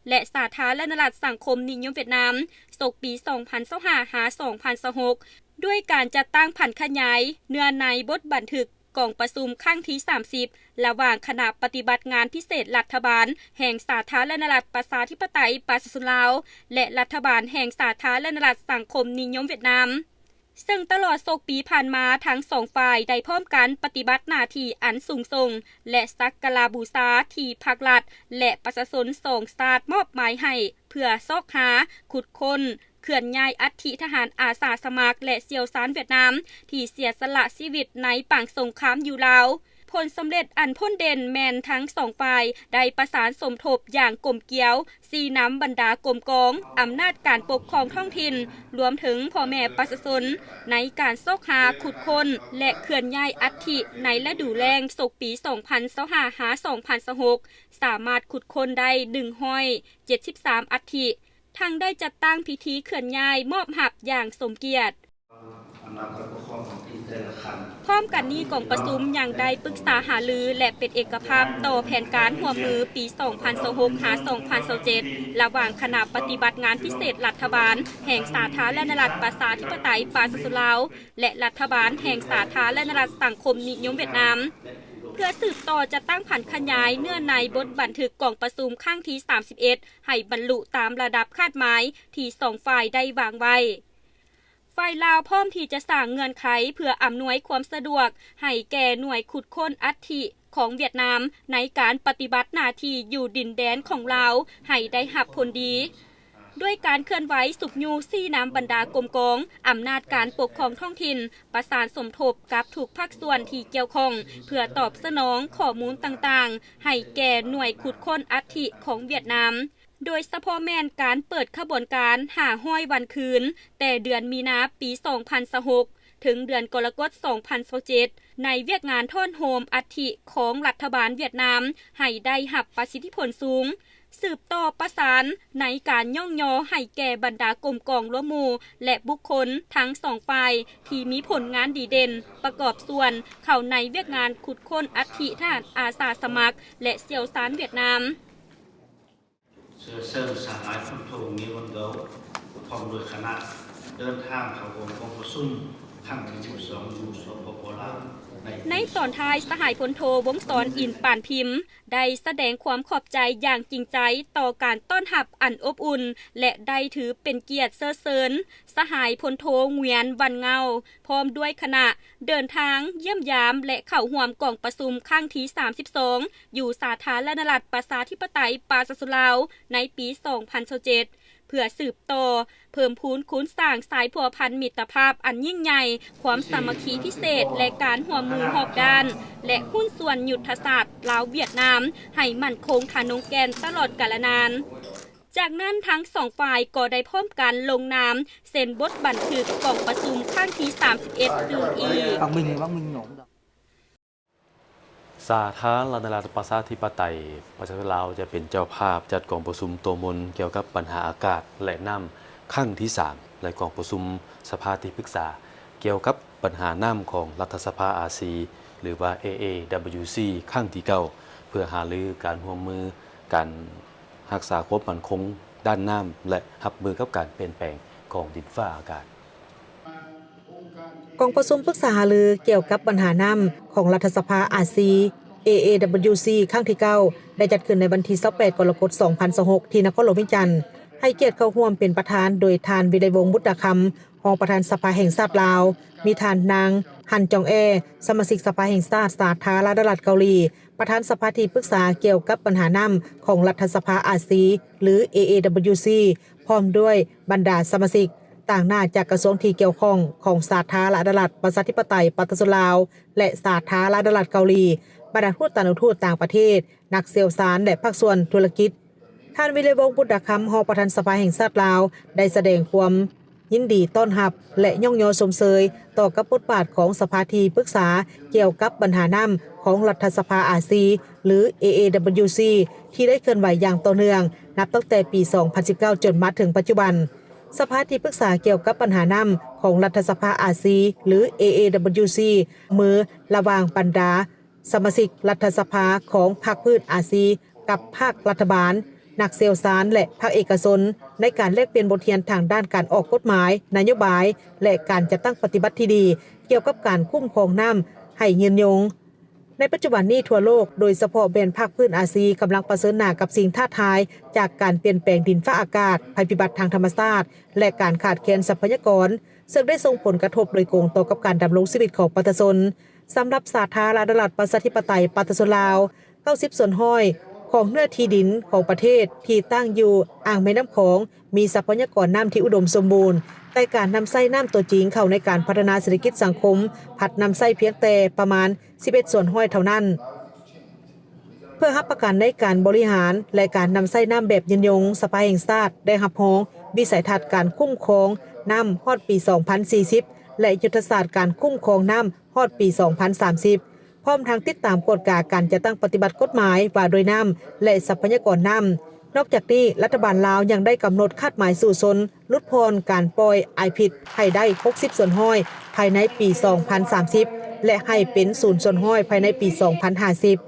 ແລະ ສາທາລະນະລັດສັງຄົມນິຍົມຫວຽດນາມ ສົກປີສອງພັນຊາວຫ້າ ຫາ ສອງພັນຊາວຫົກ ດ້ວຍການຈັດຕັ້ງຜັນຂະຫຍາຍເນື້ອໃນບົດບັນທຶກກອງປະຊຸມຄັ້ງທີສາມສິບ ລະຫວ່າງຄະນະປະຕິບັດງານພິເສດລັດຖະບານແຫ່ງສາທາລະນະລັດປະຊາທິປະໄຕປະຊາຊົນລາວ ແລະ ລັດຖະບານແຫ່ງສາທາລະນະລັດສັງຄົມນິຍົມຫວຽດນາມ. ເຊິ່ງຕະຫຼອດສົກປີຜ່ານມາ, ທັງສອງຝ່າຍໄດ້ພ້ອມກັນປະຕິບັດໜ້າທີ່ອັນສູງສົ່ງ ແລະ ສັກກາລະບູຊາທີ່ພັກລັດ ແລະ ປະຊາຊົນສອງຊາດມອບໝາຍໃຫ້ ເພື່ອຊອກຫາ, ຂຸດຄົ້ນ, ເຄື່ອນຍ້າຍອັດຖິທະຫານອາສາສະໝັກ ແລະ ຊ່ຽວຊານຫວຽດນາມ ທີ່ເສຍສະຫຼະຊີວິດໃນປາງສົງຄາມຢູ່ລາວ. ຜົນສຳເລັດອັນພົ້ນເດັ່ນແມ່ນທັງສອງຝ່າຍໄດ້ປະສານສົມທົບຢ່າງກົມກຽວ, ຊີ້ນຳບັນດາກົມກອງ, ອຳນາດການປົກຄອງທ້ອງຖິ່ນ, ລວມເຖິງພໍ່ແມ່ປະຊາຊົນ ໃນການຊອກຫາ, ຂຸດຄົ້ນ ແລະ ເຄື່ອນຍ້າຍອັດຖິໃນລະດູແລ້ງສົກປີສອງພັນຊາວຫ້າ ຫາ ສອງພັນຊາວຫົກ ສາມາດຂຸດຄົ້ນໄດ້ໜຶ່ງຮ້ອຍເຈັດສິບສາມອັດຖິ. ທັງໄດ້ຈັດຕັ້ງພິທີເຄື່ອນຍ້າຍມອບຮັບຢ່າງສົມກຽດ. ອຳນາດການປົກຄອງທ້ອງຖິ່ນແຕ່ລະຂັ້ນ ພ້ອມກັນນີ້, ກອງປະຊຸມຍັງໄດ້ປຶກສາຫາລື ແລະ ເປັນເອກະພາບຕໍ່ແຜນການຮ່ວມມືປີສອງພັນຊາວຫົກ ຫາ ສອງພັນຊາວເຈັດ ລະຫວ່າງຄະນະປະຕິບັດງານພິເສດລັດຖະບານແຫ່ງສາທາລະນະລັດປະຊາທິປະໄຕປະຊາຊົນລາວ ແລະ ລັດຖະບານແຫ່ງສາທາລະນະລັດສັງຄົມນິຍົມຫວຽດນາມ ເພື່ອສືບຕໍ່ຈັດຕັ້ງຜັນຂະຫຍາຍເນື້ອໃນບົດບັນທຶກກອງປະຊຸມຄັ້ງທີສາມສິບເອັດ ໃຫ້ບັນລຸຕາມລະດັບຄາດໝາຍທີ່ສອງຝ່າຍໄດ້ວາງໄວ້. ຝ່າຍລາວພ້ອມທີ່ຈະສ້າງເງື່ອນໄຂເພື່ອອຳນວຍຄວາມສະດວກໃຫ້ແກ່ໜ່ວຍຂຸດຄົ້ນອັດຖິຂອງຫວຽດນາມ ໃນການປະຕິບັດໜ້າທີ່ຢູ່ດິນແດນຂອງລາວໃຫ້ໄດ້ຮັບຜົນດີ, ດ້ວຍການເຄື່ອນໄຫວຊຸກຍູ້ຊີ້ນຳບັນດາກົມກອງ, ອຳນາດການປົກຄອງທ້ອງຖິ່ນ, ປະສານສົມທົບກັບທຸກພາກສ່ວນທີ່ກ່ຽວຂ້ອງ ເພື່ອຕອບສະໜອງຂໍ້ມູນຕ່າງໆໃຫ້ແກ່ໜ່ວຍຂຸດຄົ້ນອັດຖິຂອງຫວຽດນາມ. ໂດຍສະເພາະແມ່ນການເປີດຂະບວນການຫ້າຮ້ອຍວັນຄືນ ແຕ່ເດືອນມີນາປີສອງພັນຊາວຫົກ ເຖິງເດືອນກໍລະກົດສອງພັນຊາວເຈັດ ໃນວຽກງານທ້ອນໂຮມອັດຖິຂອງລັດຖະບານຫວຽດນາມໃຫ້ໄດ້ຮັບປະສິດທິຜົນສູງ, ສືບຕໍ່ປະສານໃນການຍ້ອງຍໍໃຫ້ແກ່ບັນດາກົມກອງລວມໝູ່ ແລະ ບຸກຄົນທັງສອງຝ່າຍທີ່ມີຜົນງານດີເດັ່ນ ປະກອບສ່ວນເຂົ້າໃນວຽກງານຂຸດຄົ້ນອັດຖິທະຫານອາສາສະໝັກ ແລະ ຊ່ຽວຊານຫວຽດນາມ. ເຊື້ອເຊີນສະຫາຍພົນໂທ ງຽນວັນເກົາ ພ້ອມດ້ວຍຄະນະ ເດີນທາງເຂົ້າຮ່ວມກອງປະຊຸມຄັ້ງທີສິບສອງ ຢູ່ ສປປ ລາວ. ໃນຕອນທ້າຍ, ສະຫາຍພົນໂທ ວົງສອນ ອິນປານພິມ ໄດ້ສະແດງຄວາມຂອບໃຈຢ່າງຈິງໃຈຕໍ່ການຕ້ອນຮັບອັນອົບອຸ່ນ ແລະ ໄດ້ຖືເປັນກຽດເຊີດເຊີນສະຫາຍພົນໂທ ງວຽນ ວັນເງົາ ພ້ອມດ້ວຍຄະນະ ເດີນທາງຢ້ຽມຢາມ ແລະ ເຂົ້າຮ່ວມກອງປະຊຸມຄັ້ງທີສາມສິບສອງ ຢູ່ສາທາລະນະລັດປະຊາທິປະໄຕປະຊາຊົນລາວ ໃນປີສອງພັນຊາວເຈັດ ເພື່ອສືບຕໍ່ເພີ່ມພູນຄູນສ້າງສາຍພົວພັນມິດຕະພາບອັນຍິ່ງໃຫຍ່, ຄວາມສາມັກຄີພິເສດ ແລະ ການຮ່ວມມືຮອບດ້ານ ແລະ ຫຸ້ນສ່ວນຍຸດທະສາດລາວ-ຫວຽດນາມ ໃຫ້ໝັ້ນຄົງທະນົງແກ່ນຕະຫຼອດກາລະນານ. ຈາກນັ້ນ, ທັງສອງຝ່າຍກໍໄດ້ພ້ອມກັນລົງນາມເຊັນບົດບັນທຶກກອງປະຊຸມຄັ້ງທີສາມສິບເອັດຕື່ມອີກ. ສາທາລະນະລັດປະຊາທິປະໄຕປະຊາຊົນລາວ ຈະເປັນເຈົ້າພາບຈັດກອງປະຊຸມໂຕມົນກ່ຽວກັບບັນຫາອາກາດ ແລະ ນ້ຳຄັ້ງທີສາມ ແລະ ກອງປະຊຸມສະພາທີ່ປຶກສາກ່ຽວກັບບັນຫານ້ຳຂອງລັດຖະສະພາອາຊີ ຫຼືວ່າ ເອ ເອ ດັບເບິນຢູ ຊີ ຄັ້ງທີເກົ້າ ເພື່ອຫາລືການຮ່ວມມື ການຮັກສາຄວາມໝັ້ນຄົງດ້ານນ້ຳ ແລະ ຮັບມືກັບການປ່ຽນແປງຂອງດິນຟ້າອາກາດ. ກອງປະຊຸມປຶກສາຫາລືກ່ຽວກັບບັນຫານ້ຳຂອງລັດຖະສະພາອາຊີ ເອ ເອ ດັບເບິນຢູ ຊີ ຄັ້ງທີເກົ້າ ໄດ້ຈັດຂຶ້ນໃນວັນທີຊາວແປດ ກໍລະກົດ ສອງພັນຊາວຫົກ ທີ່ນະຄອນຫຼວງວຽງຈັນ, ໃຫ້ກຽດເຂົ້າຮ່ວມເປັນປະທານໂດຍທ່ານ ວິໄລວົງ ບຸດຕາຄຳ ຮອງປະທານສະພາແຫ່ງຊາດລາວ, ມີທ່ານນາງ ຫັນ ຈອງແອ ສະມາຊິກສະພາແຫ່ງຊາດສາທາລະນະລັດເກົາຫຼີ, ປະທານສະພາທີ່ປຶກສາກ່ຽວກັບບັນຫານ້ຳຂອງລັດຖະສະພາອາຊີ ຫຼື ເອ ເອ ດັບເບິນຢູ ຊີ ພ້ອມດ້ວຍບັນດາສະມາຊິກຕາງໜ້າຈາກກະຊວງທີ່ກ່ຽວຂ້ອງຂອງສາທາລະນະລັດປະຊາທິປະໄຕປະຊາຊົນລາວ ແລະ ສາທາລະນະລັດເກົາຫຼີ, ບັນດາທູດຕານຸທູດຕ່າງປະເທດ, ນັກຊ່ຽວຊານ ແລະ ພາກສ່ວນທຸລະກິດ. ທ່ານ ວິໄລວົງ ບຸດຕາຄຳ ຮອງປະທານສະພາແຫ່ງຊາດລາວ ໄດ້ສະແດງຄວາມຍິນດີຕ້ອນຮັບ ແລະ ຍ້ອງຍໍຊົມເຊີຍຕໍ່ກັບບົດບາດຂອງສະພາທີ່ປຶກສາກ່ຽວກັບບັນຫານ້ຳຂອງລັດຖະສະພາອາຊີ ຫຼື ເອ ເອ ດັບເບິນຢູ ຊີ ທີ່ໄດ້ເຄື່ອນໄຫວຢ່າງຕໍ່ເນື່ອງ ນັບຕັ້ງແຕ່ປີສອງພັນສິບເກົ້າ ຈົນມາເຖິງປັດຈຸບັນ. ສະພາທີ່ປຶກສາກ່ຽວກັບບັນຫານ້ຳຂອງລັດຖະສະພາອາຊີ ຫຼື ເອ ເອ ດັບເບິນຢູ ຊີ ຮ່ວມມືລະຫວ່າງບັນດາ ສະມາຊິກລັດຖະສະພາຂອງພາກພື້ນອາຊີ ກັບພາກລັດຖະບານ, ນັກຊ່ຽວຊານ ແລະ ພາກເອກະຊົນ ໃນການແລກປ່ຽນບົດຮຽນທາງດ້ານການອອກກົດໝາຍ, ນະໂຍບາຍ ແລະ ການຈັດຕັ້ງປະຕິບັດທີ່ດີ ກ່ຽວກັບການຄຸ້ມຄອງນ້ຳໃຫ້ຍືນຍົງ. ໃນປັດຈຸບັນນີ້ທົ່ວໂລກ, ໂດຍສະເພາະແມ່ນພາກພື້ນອາຊີ ກຳລັງປະເຊີນໜ້າກັບສິ່ງທ້າທາຍຈາກການປ່ຽນແປງດິນຟ້າອາກາດ, ໄພພິບັດທາງທຳມະຊາດ ແລະ ການຂາດແຄນຊັບພະຍາກອນ, ເຊິ່ງໄດ້ສົ່ງຜົນກະທົບໂດຍກົງຕໍ່ກັບການດຳລົງຊີວິດຂອງປະຊາຊົນ. ສຳລັບສາທາລະນະລັດປະຊາທິປະໄຕປະຊາຊົນລາວ, ເກົ້າສິບສ່ວນຮ້ອຍຂອງເນື້ອທີ່ດິນຂອງປະເທດທີ່ຕັ້ງຢູ່ອ່າງແມ່ນ້ຳຂອງ ມີຊັບພະຍາກອນນ້ຳທີ່ອຸດົມສົມບູນ, ແຕ່ການນຳໃຊ້ນ້ຳຕົວຈິງເຂົ້າໃນການພັດທະນາເສດຖະກິດສັງຄົມ ພັດນຳໃຊ້ພຽງແຕ່ປະມານສິບເອັດສ່ວນຮ້ອຍເທົ່ານັ້ນ. ເພື່ອຮັບປະກັນໃນການບໍລິຫານ ແລະ ການນຳໃຊ້ນ້ຳແບບຍືນຍົງ, ສະພາແຫ່ງຊາດໄດ້ຮັບຮອງວິໄສທັດການຄຸ້ມຄອງນ້ຳຮອດປີສອງພັນສີ່ສິບ ແລະ ຍຸດທະສາດການຄຸ້ມຄອງນ້ຳ ຮອດປີສອງພັນສາມສິບ ພ້ອມທັງຕິດຕາມກວດກາການຈັດຕັ້ງປະຕິບັດກົດໝາຍວ່າດ້ວຍນ້ຳ ແລະ ຊັບພະຍາກອນນ້ຳ. ນອກຈາກນີ້, ລັດຖະບານລາວຍັງໄດ້ກຳນົດຄາດໝາຍສູ້ຊົນຫຼຸດຜ່ອນການປ່ອຍອາຍພິດໃຫ້ໄດ້ຫົກສິບສ່ວນຮ້ອຍ ພາຍໃນປີສອງພັນສາມສິບ, ແລະ ໃຫ້ເປັນສູນສ່ວນຮ້ອຍພາຍໃນປີສອງພັນຫ້າສິບ.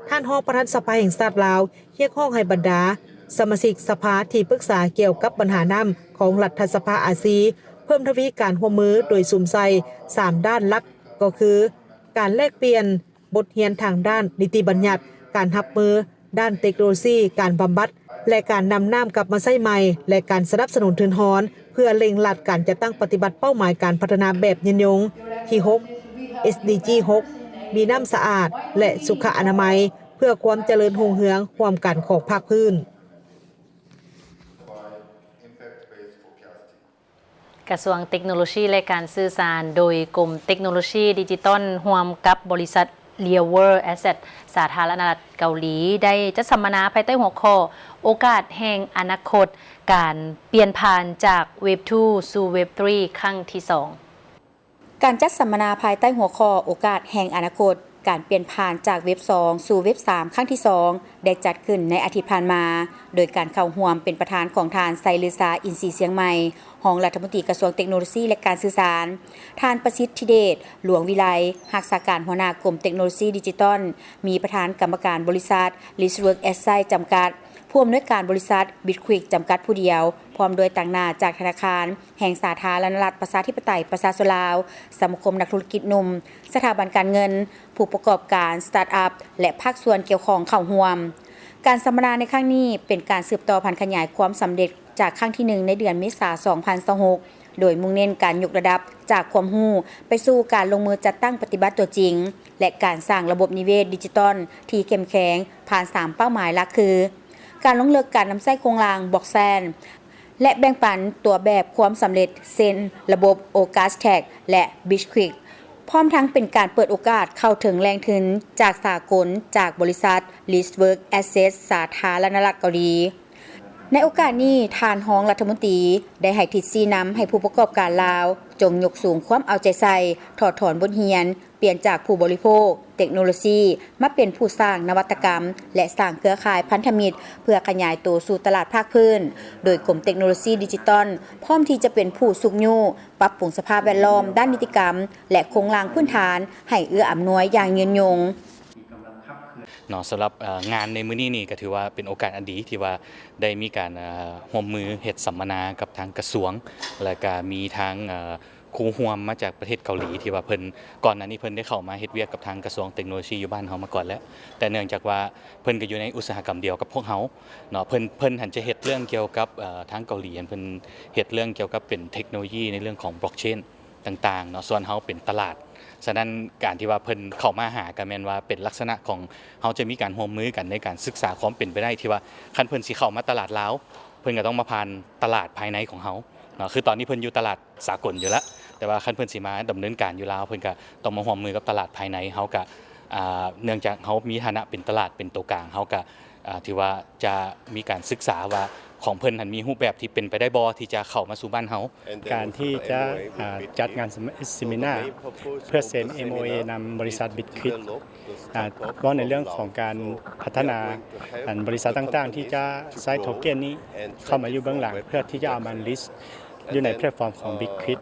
ທ່ານຮອງປະທານສະພາແຫ່ງຊາດລາວ ຮຽກຮ້ອງໃຫ້ບັນດາສະມາຊິກສະພາທີ່ປຶກສາກ່ຽວກັບບັນຫານ້ຳຂອງລັດຖະສະພາອາຊີ ເພີ່ມທະວີການຮ່ວມມືໂດຍສຸມໃສ່ສາມດ້ານຫຼັກ ກໍຄື ການແລກປ່ຽນບົດຮຽນທາງດ້ານນິຕິບັນຍັດ, ການຮັບມືດ້ານເຕັກໂນໂລຊີການບຳບັດ ແລະ ການນຳນ້ຳກັບມາໃຊ້ໃໝ່ ແລະ ການສະໜັບສະໜູນທຶນຮອນ ເພື່ອເລັ່ງລັດການຈັດຕັ້ງປະຕິບັດເປົ້າໝາຍການພັດທະນາແບບຍືນຍົງທີຫົກ ເອສດີຈີຫົກ ມີນ້ຳສະອາດ ແລະ ສຸຂະອະນາໄມ ເພື່ອຄວາມຈະເລີນຮຸ່ງເຮືອງຮ່ວມກັນຂອງພາກພື້ນ. ກະຊວງເຕັກໂນໂລຊີ ແລະ ການສື່ສານ ໂດຍກົມເຕັກໂນໂລຊີດິຈິຕອນ ຮ່ວມກັບບໍລິສັດ Leeward Asset ສາທາລະນະລັດເກົາຫຼີ ໄດ້ຈັດສຳມະນາພາຍໃຕ້ຫົວຂໍ້ ໂອກາດແຫ່ງອະນາຄົດ ການປ່ຽນຜ່ານຈາກເວັບທູສູ່ເວັບທຣີ ຄັ້ງທີສອງ. ການຈັດສຳມະນາພາຍໃຕ້ຫົວຂໍ້ ໂອກາດແຫ່ງອະນາຄົດ ການປ່ຽນຜ່ານຈາກເວັບສອງສູ່ເວັບສາມ ຄັ້ງທີສອງ ໄດ້ຈັດຂຶ້ນໃນອາທິດຜ່ານມາ ໂດຍການເຂົ້າຮ່ວມເປັນປະທານຂອງທ່ານ ໄຊລືຊາ ອິນສີຊຽງໃໝ່ ຮອງລັດຖະມົນຕີກະຊວງເຕັກໂນໂລຊີ ແລະ ການສື່ສານ, ທ່ານ ປະສິດທິເດດ ຫຼວງວິໄລ ຮັກສາການຫົວໜ້າກົມເຕັກໂນໂລຊີດິຈິຕອນ, ມີປະທານກຳມະການບໍລິສັດ Listwork Asset ຈຳກັດ, ຜູ້ອຳນວຍການບໍລິສັດ Bitquick ຈຳກັດຜູ້ດຽວ, ພ້ອມດ້ວຍຕາງໜ້າຈາກທະນາຄານແຫ່ງສາທາລະນະລັດປະຊາທິປະໄຕປະຊາຊົນລາວ, ສະມາຄົມນັກທຸລະກິດໜຸ່ມ, ສະຖາບັນການເງິນ, ຜູ້ປະກອບການ ສະຕາດອັບ ແລະ ພາກສ່ວນກ່ຽວຂ້ອງເຂົ້າຮ່ວມ. ການສຳມະນາໃນຄັ້ງນີ້ເປັນການສືບຕໍ່ຜັນຂະຫຍາຍຄວາມສຳເລັດຈາກຄັ້ງທີໜຶ່ງໃນເດືອນເມສາສອງພັນຊາວຫົກ ໂດຍມຸ່ງເນັ້ນການຍົກລະດັບຈາກຄວາມຮູ້ໄປສູ່ການລົງມືຈັດຕັ້ງປະຕິບັດຕົວຈິງ ແລະ ການສ້າງລະບົບນິເວດດິຈິຕອນທີ່ເຂັ້ມແຂງ ຜ່ານສາມເປົ້າໝາຍຫຼັກຄື ການລົງເລິກການນຳໃຊ້ໂຄງລ່າງ Blockchain ແລະ ແບ່ງປັນຕົວແບບຄວາມສຳເລັດ ເຊັ່ນ ລະບົບ Ocash Tag ແລະ Bitquick ພ້ອມທັງເປັນການເປີດໂອກາດເຂົ້າເຖິງແຫຼ່ງທຶນຈາກສາກົນ ຈາກບໍລິສັດ Listwork Asset ສາທາລະນະລັດເກົາຫຼີ. ໃນໂອກາດນີ້, ທ່ານຮອງລັດຖະມົນຕີໄດ້ໃຫ້ທິດຊີ້ນຳໃຫ້ຜູ້ປະກອບການລາວ ຈົ່ງຍົກສູງຄວາມເອົາໃຈໃສ່, ຖອດຖອນບົດຮຽນ, ປ່ຽນຈາກຜູ້ບໍລິໂພກເຕັກໂນໂລຊີ ມາເປັນຜູ້ສ້າງນະວັດຕະກຳ ແລະ ສ້າງເຄືອຂ່າຍພັນທະມິດ ເພື່ອຂະຫຍາຍໂຕສູ່ຕະຫຼາດພາກພື້ນ, ໂດຍກົມເຕັກໂນໂລຊີດິຈິຕອນ ພ້ອມທີ່ຈະເປັນຜູ້ຊຸກຍູ້ ປັບປຸງສະພາບແວດລ້ອມດ້ານນິຕິກຳ ແລະ ໂຄງລ່າງພື້ນຖານ ໃຫ້ເອື້ອອຳນວຍຢ່າງຍືນຍົງ. ເນາະ ສຳລັບ ເອີ່ ງານໃນມື້ນີ້ນີ້ກໍຖືວ່າເປັນໂອກາດອັນດີທີ່ວ່າໄດ້ມີການ ເອີ່ ຮ່ວມມືເຮັດສຳມະນາກັບທາງກະຊວງ ແລ້ວກະມີທາງ ເອີ່ ຄູ່ຮ່ວມມາຈາກປະເທດເກົາຫຼີ ທີ່ວ່າເພິ່ນ ກ່ອນໜ້ານີ້ເພິ່ນໄດ້ເຂົ້າມາເຮັດວຽກກັບທາງກະຊວງເຕັກໂນໂລຊີຢູ່ບ້ານເຮົາມາກ່ອນແລ້ວ ແຕ່ເນື່ອງຈາກວ່າເພິ່ນກໍຢູ່ໃນອຸດສາຫະກຳດຽວກັບພວກເຮົາເນາະ ເພິ່ນ ເພິ່ນຫັ້ນຈະເຮັດເລື່ອງກ່ຽວກັບ ເອີ່ ທາງເກົາຫຼີຫັ້ນ ເພິ່ນເຮັດເລື່ອງກ່ຽວກັບເປັນເທັກໂນໂລຢີໃນເລື່ອງຂອງ Blockchain ຕ່າງໆເນາະ ສ່ວນເຮົາເປັນຕະຫຼາດ. ສະນັ້ນ ການທີ່ວ່າເພິ່ນເຂົ້າມາຫາ ກໍແມ່ນວ່າເປັນລັກສະນະຂອງເຮົາຈະມີການຮ່ວມມືກັນໃນການສຶກສາຄວາມເປັນໄປໄດ້ ທີ່ວ່າຄັນເພິ່ນຊິເຂົ້າມາຕະຫຼາດລາວ ເພິ່ນກໍຕ້ອງມາຜ່ານຕະຫຼາດພາຍໃນຂອງເຮົາເນາະ ຄືຕອນນີ້ເພິ່ນຢູ່ຕະຫຼາດສາກົນຢູ່ແລ້ວ ແຕ່ວ່າຄັນເພິ່ນຊິມາດຳເນີນການຢູ່ລາວ ເພິ່ນກໍຕ້ອງມາຮ່ວມມືກັບຕະຫຼາດພາຍໃນ ເຮົາກໍ ອ່າ ເນື່ອງຈາກເຮົາມີຖານະເປັນຕະຫຼາດເປັນໂຕກາງ ເຮົາກໍ ອ່າ ຖືວ່າຈະມີການສຶກສາວ່າຂອງເພິ່ນຫັ້ນມີຮູບແບບທີ່ເປັນໄປໄດ້ບໍ່ ທີ່ຈະເຂົ້າມາສູ່ບ້ານເຮົາ. ການທີ່ຈະ ອ່າ ຈັດງານເຊັມ ເຊັມມິນາເພື່ອເຊັນ ເອັມໂອເອ ນຳບໍລິສັດ Bitquick ອ່າ ເວົ້າໃນເລື່ອງຂອງການພັດທະນາ ອັນ ບໍລິສັດຕ່າງໆທີ່ຈະໃຊ້ໂທເກັນນີ້ເຂົ້າມາຢູ່ເບື້ອງຫຼັງ ເພື່ອທີ່ຈະເອົາມາ list ຢູ່ໃນແພລດຟອມຂອງ Bitquick.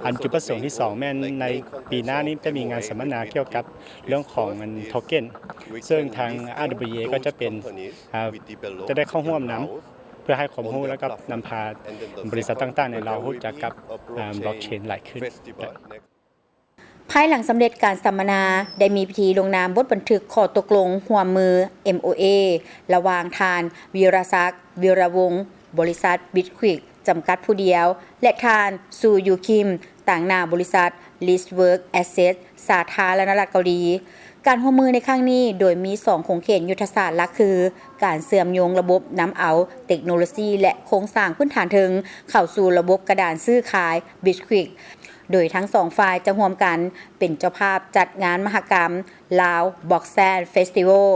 ອັນຈຸດປະສົງທີສອງແມ່ນໃນປີໜ້ານີ້ຈະມີງານສຳມະນາກ່ຽວກັບເລື່ອງຂອງອັນໂທເກັນ ເຊິ່ງທາງ ອາດາບເບິນຢູເອ ກໍຈະເປັນ ອ່າ ຈະໄດ້ເຂົ້າຮ່ວມນຳ ເພື່ອໃຫ້ຄວາມຮູ້ ແລ້ວກໍນຳພາບໍລິສັດຕ່າງໆໃນລາວຮູ້ຈັກກັບ ອ່າ Blockchain ຫຼາຍຂຶ້ນ. ພາຍຫຼັງສຳເລັດການສຳມະນາ ໄດ້ມີພິທີລົງນາມບົດບັນທຶກຂໍ້ຕົກລົງຮ່ວມມື ເອັມໂອເອ ລະຫວ່າງທ່ານ ວິລະສັກ ວິລະວົງ ບໍລິສັດ Bitquick ຈຳກັດຜູ້ດຽວ ແລະ ທ່ານ ຊູ ຢູຄິມ ຕາງໜ້າບໍລິສັດ Listwork Asset ສາທາລະນະລັດເກົາຫຼີ. ການຮ່ວມມືໃນຄັ້ງນີ້ ໂດຍມີສອງຂົງເຂດຍຸດທະສາດຫຼັກຄື ການເຊື່ອມໂຍງລະບົບນຳເອົາເຕັກໂນໂລຊີ ແລະ ໂຄງສ້າງພື້ນຖານເທິງເຂົ້າສູ່ລະບົບກະດານຊື້ຂາຍ Bitquick ໂດຍທັງສອງຝ່າຍຈະຮ່ວມກັນເປັນເຈົ້າພາບຈັດງານມະຫະກຳ Lao Blockchain Festival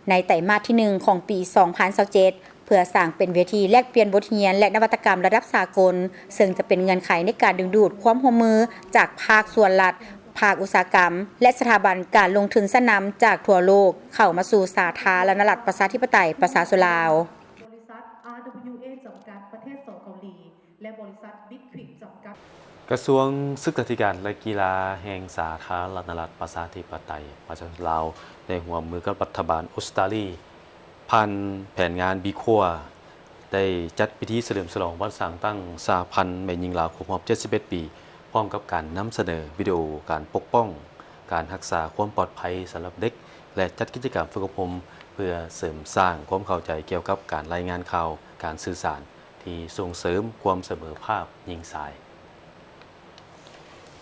ໃນໄຕມາດທີໜຶ່ງຂອງປີສອງພັນຊາວເຈັດ ເພື່ອສ້າງເປັນເວທີແລກປ່ຽນບົດຮຽນ ແລະ ນະວັດຕະກຳລະດັບສາກົນ, ເຊິ່ງຈະເປັນເງື່ອນໄຂໃນການດຶງດູດຄວາມຮ່ວມມືຈາກພາກສ່ວນລັດ, ພາກອຸດສາຫະກຳ ແລະ ສະຖາບັນການລົງທຶນຊັ້ນນຳຈາກທົ່ວໂລກເຂົ້າມາສູ່ສາທາລະນະລັດປະຊາທິປະໄຕປະຊາຊົນລາວ. ບໍລິສັດ ອາ ດັບເບິນຢູ ເອ ຈຳກັດ ປະເທດສປເກົາຫຼີ ແລະ ບໍລິສັດ Bitquick ຈຳກັດ. ກະຊວງສຶກສາທິການ ແລະ ກິລາແຫ່ງສາທາລະນະລັດ ປະຊາທິປະໄຕ ປະຊາຊົນລາວ ໄດ້ຮ່ວມມືກັບລັດຖະບານອົດສະຕາລີ ຜ່ານແຜນງານບີຄວ້າ ໄດ້ຈັດພິທີສະເຫຼີມສະຫຼອງວັນສ້າງຕັ້ງສະຫະພັນແມ່ຍິງລາວ ຄົບຮອບເຈັດສິບເອັດປີ ພ້ອມກັບການນຳສະເໜີວິດີໂອການປົກປ້ອງ, ການຮັກສາຄວາມປອດໄພສຳລັບເດັກ ແລະ ຈັດກິດຈະກຳຝຶກອົບຮົມ ເພື່ອເສີມສ້າງຄວາມເຂົ້າໃຈກ່ຽວກັບການລາຍງານຂ່າວ, ການສື່ສານ ທີ່ສົ່ງເສີມຄວາມສະເໝີພາບຍິງຊາຍ.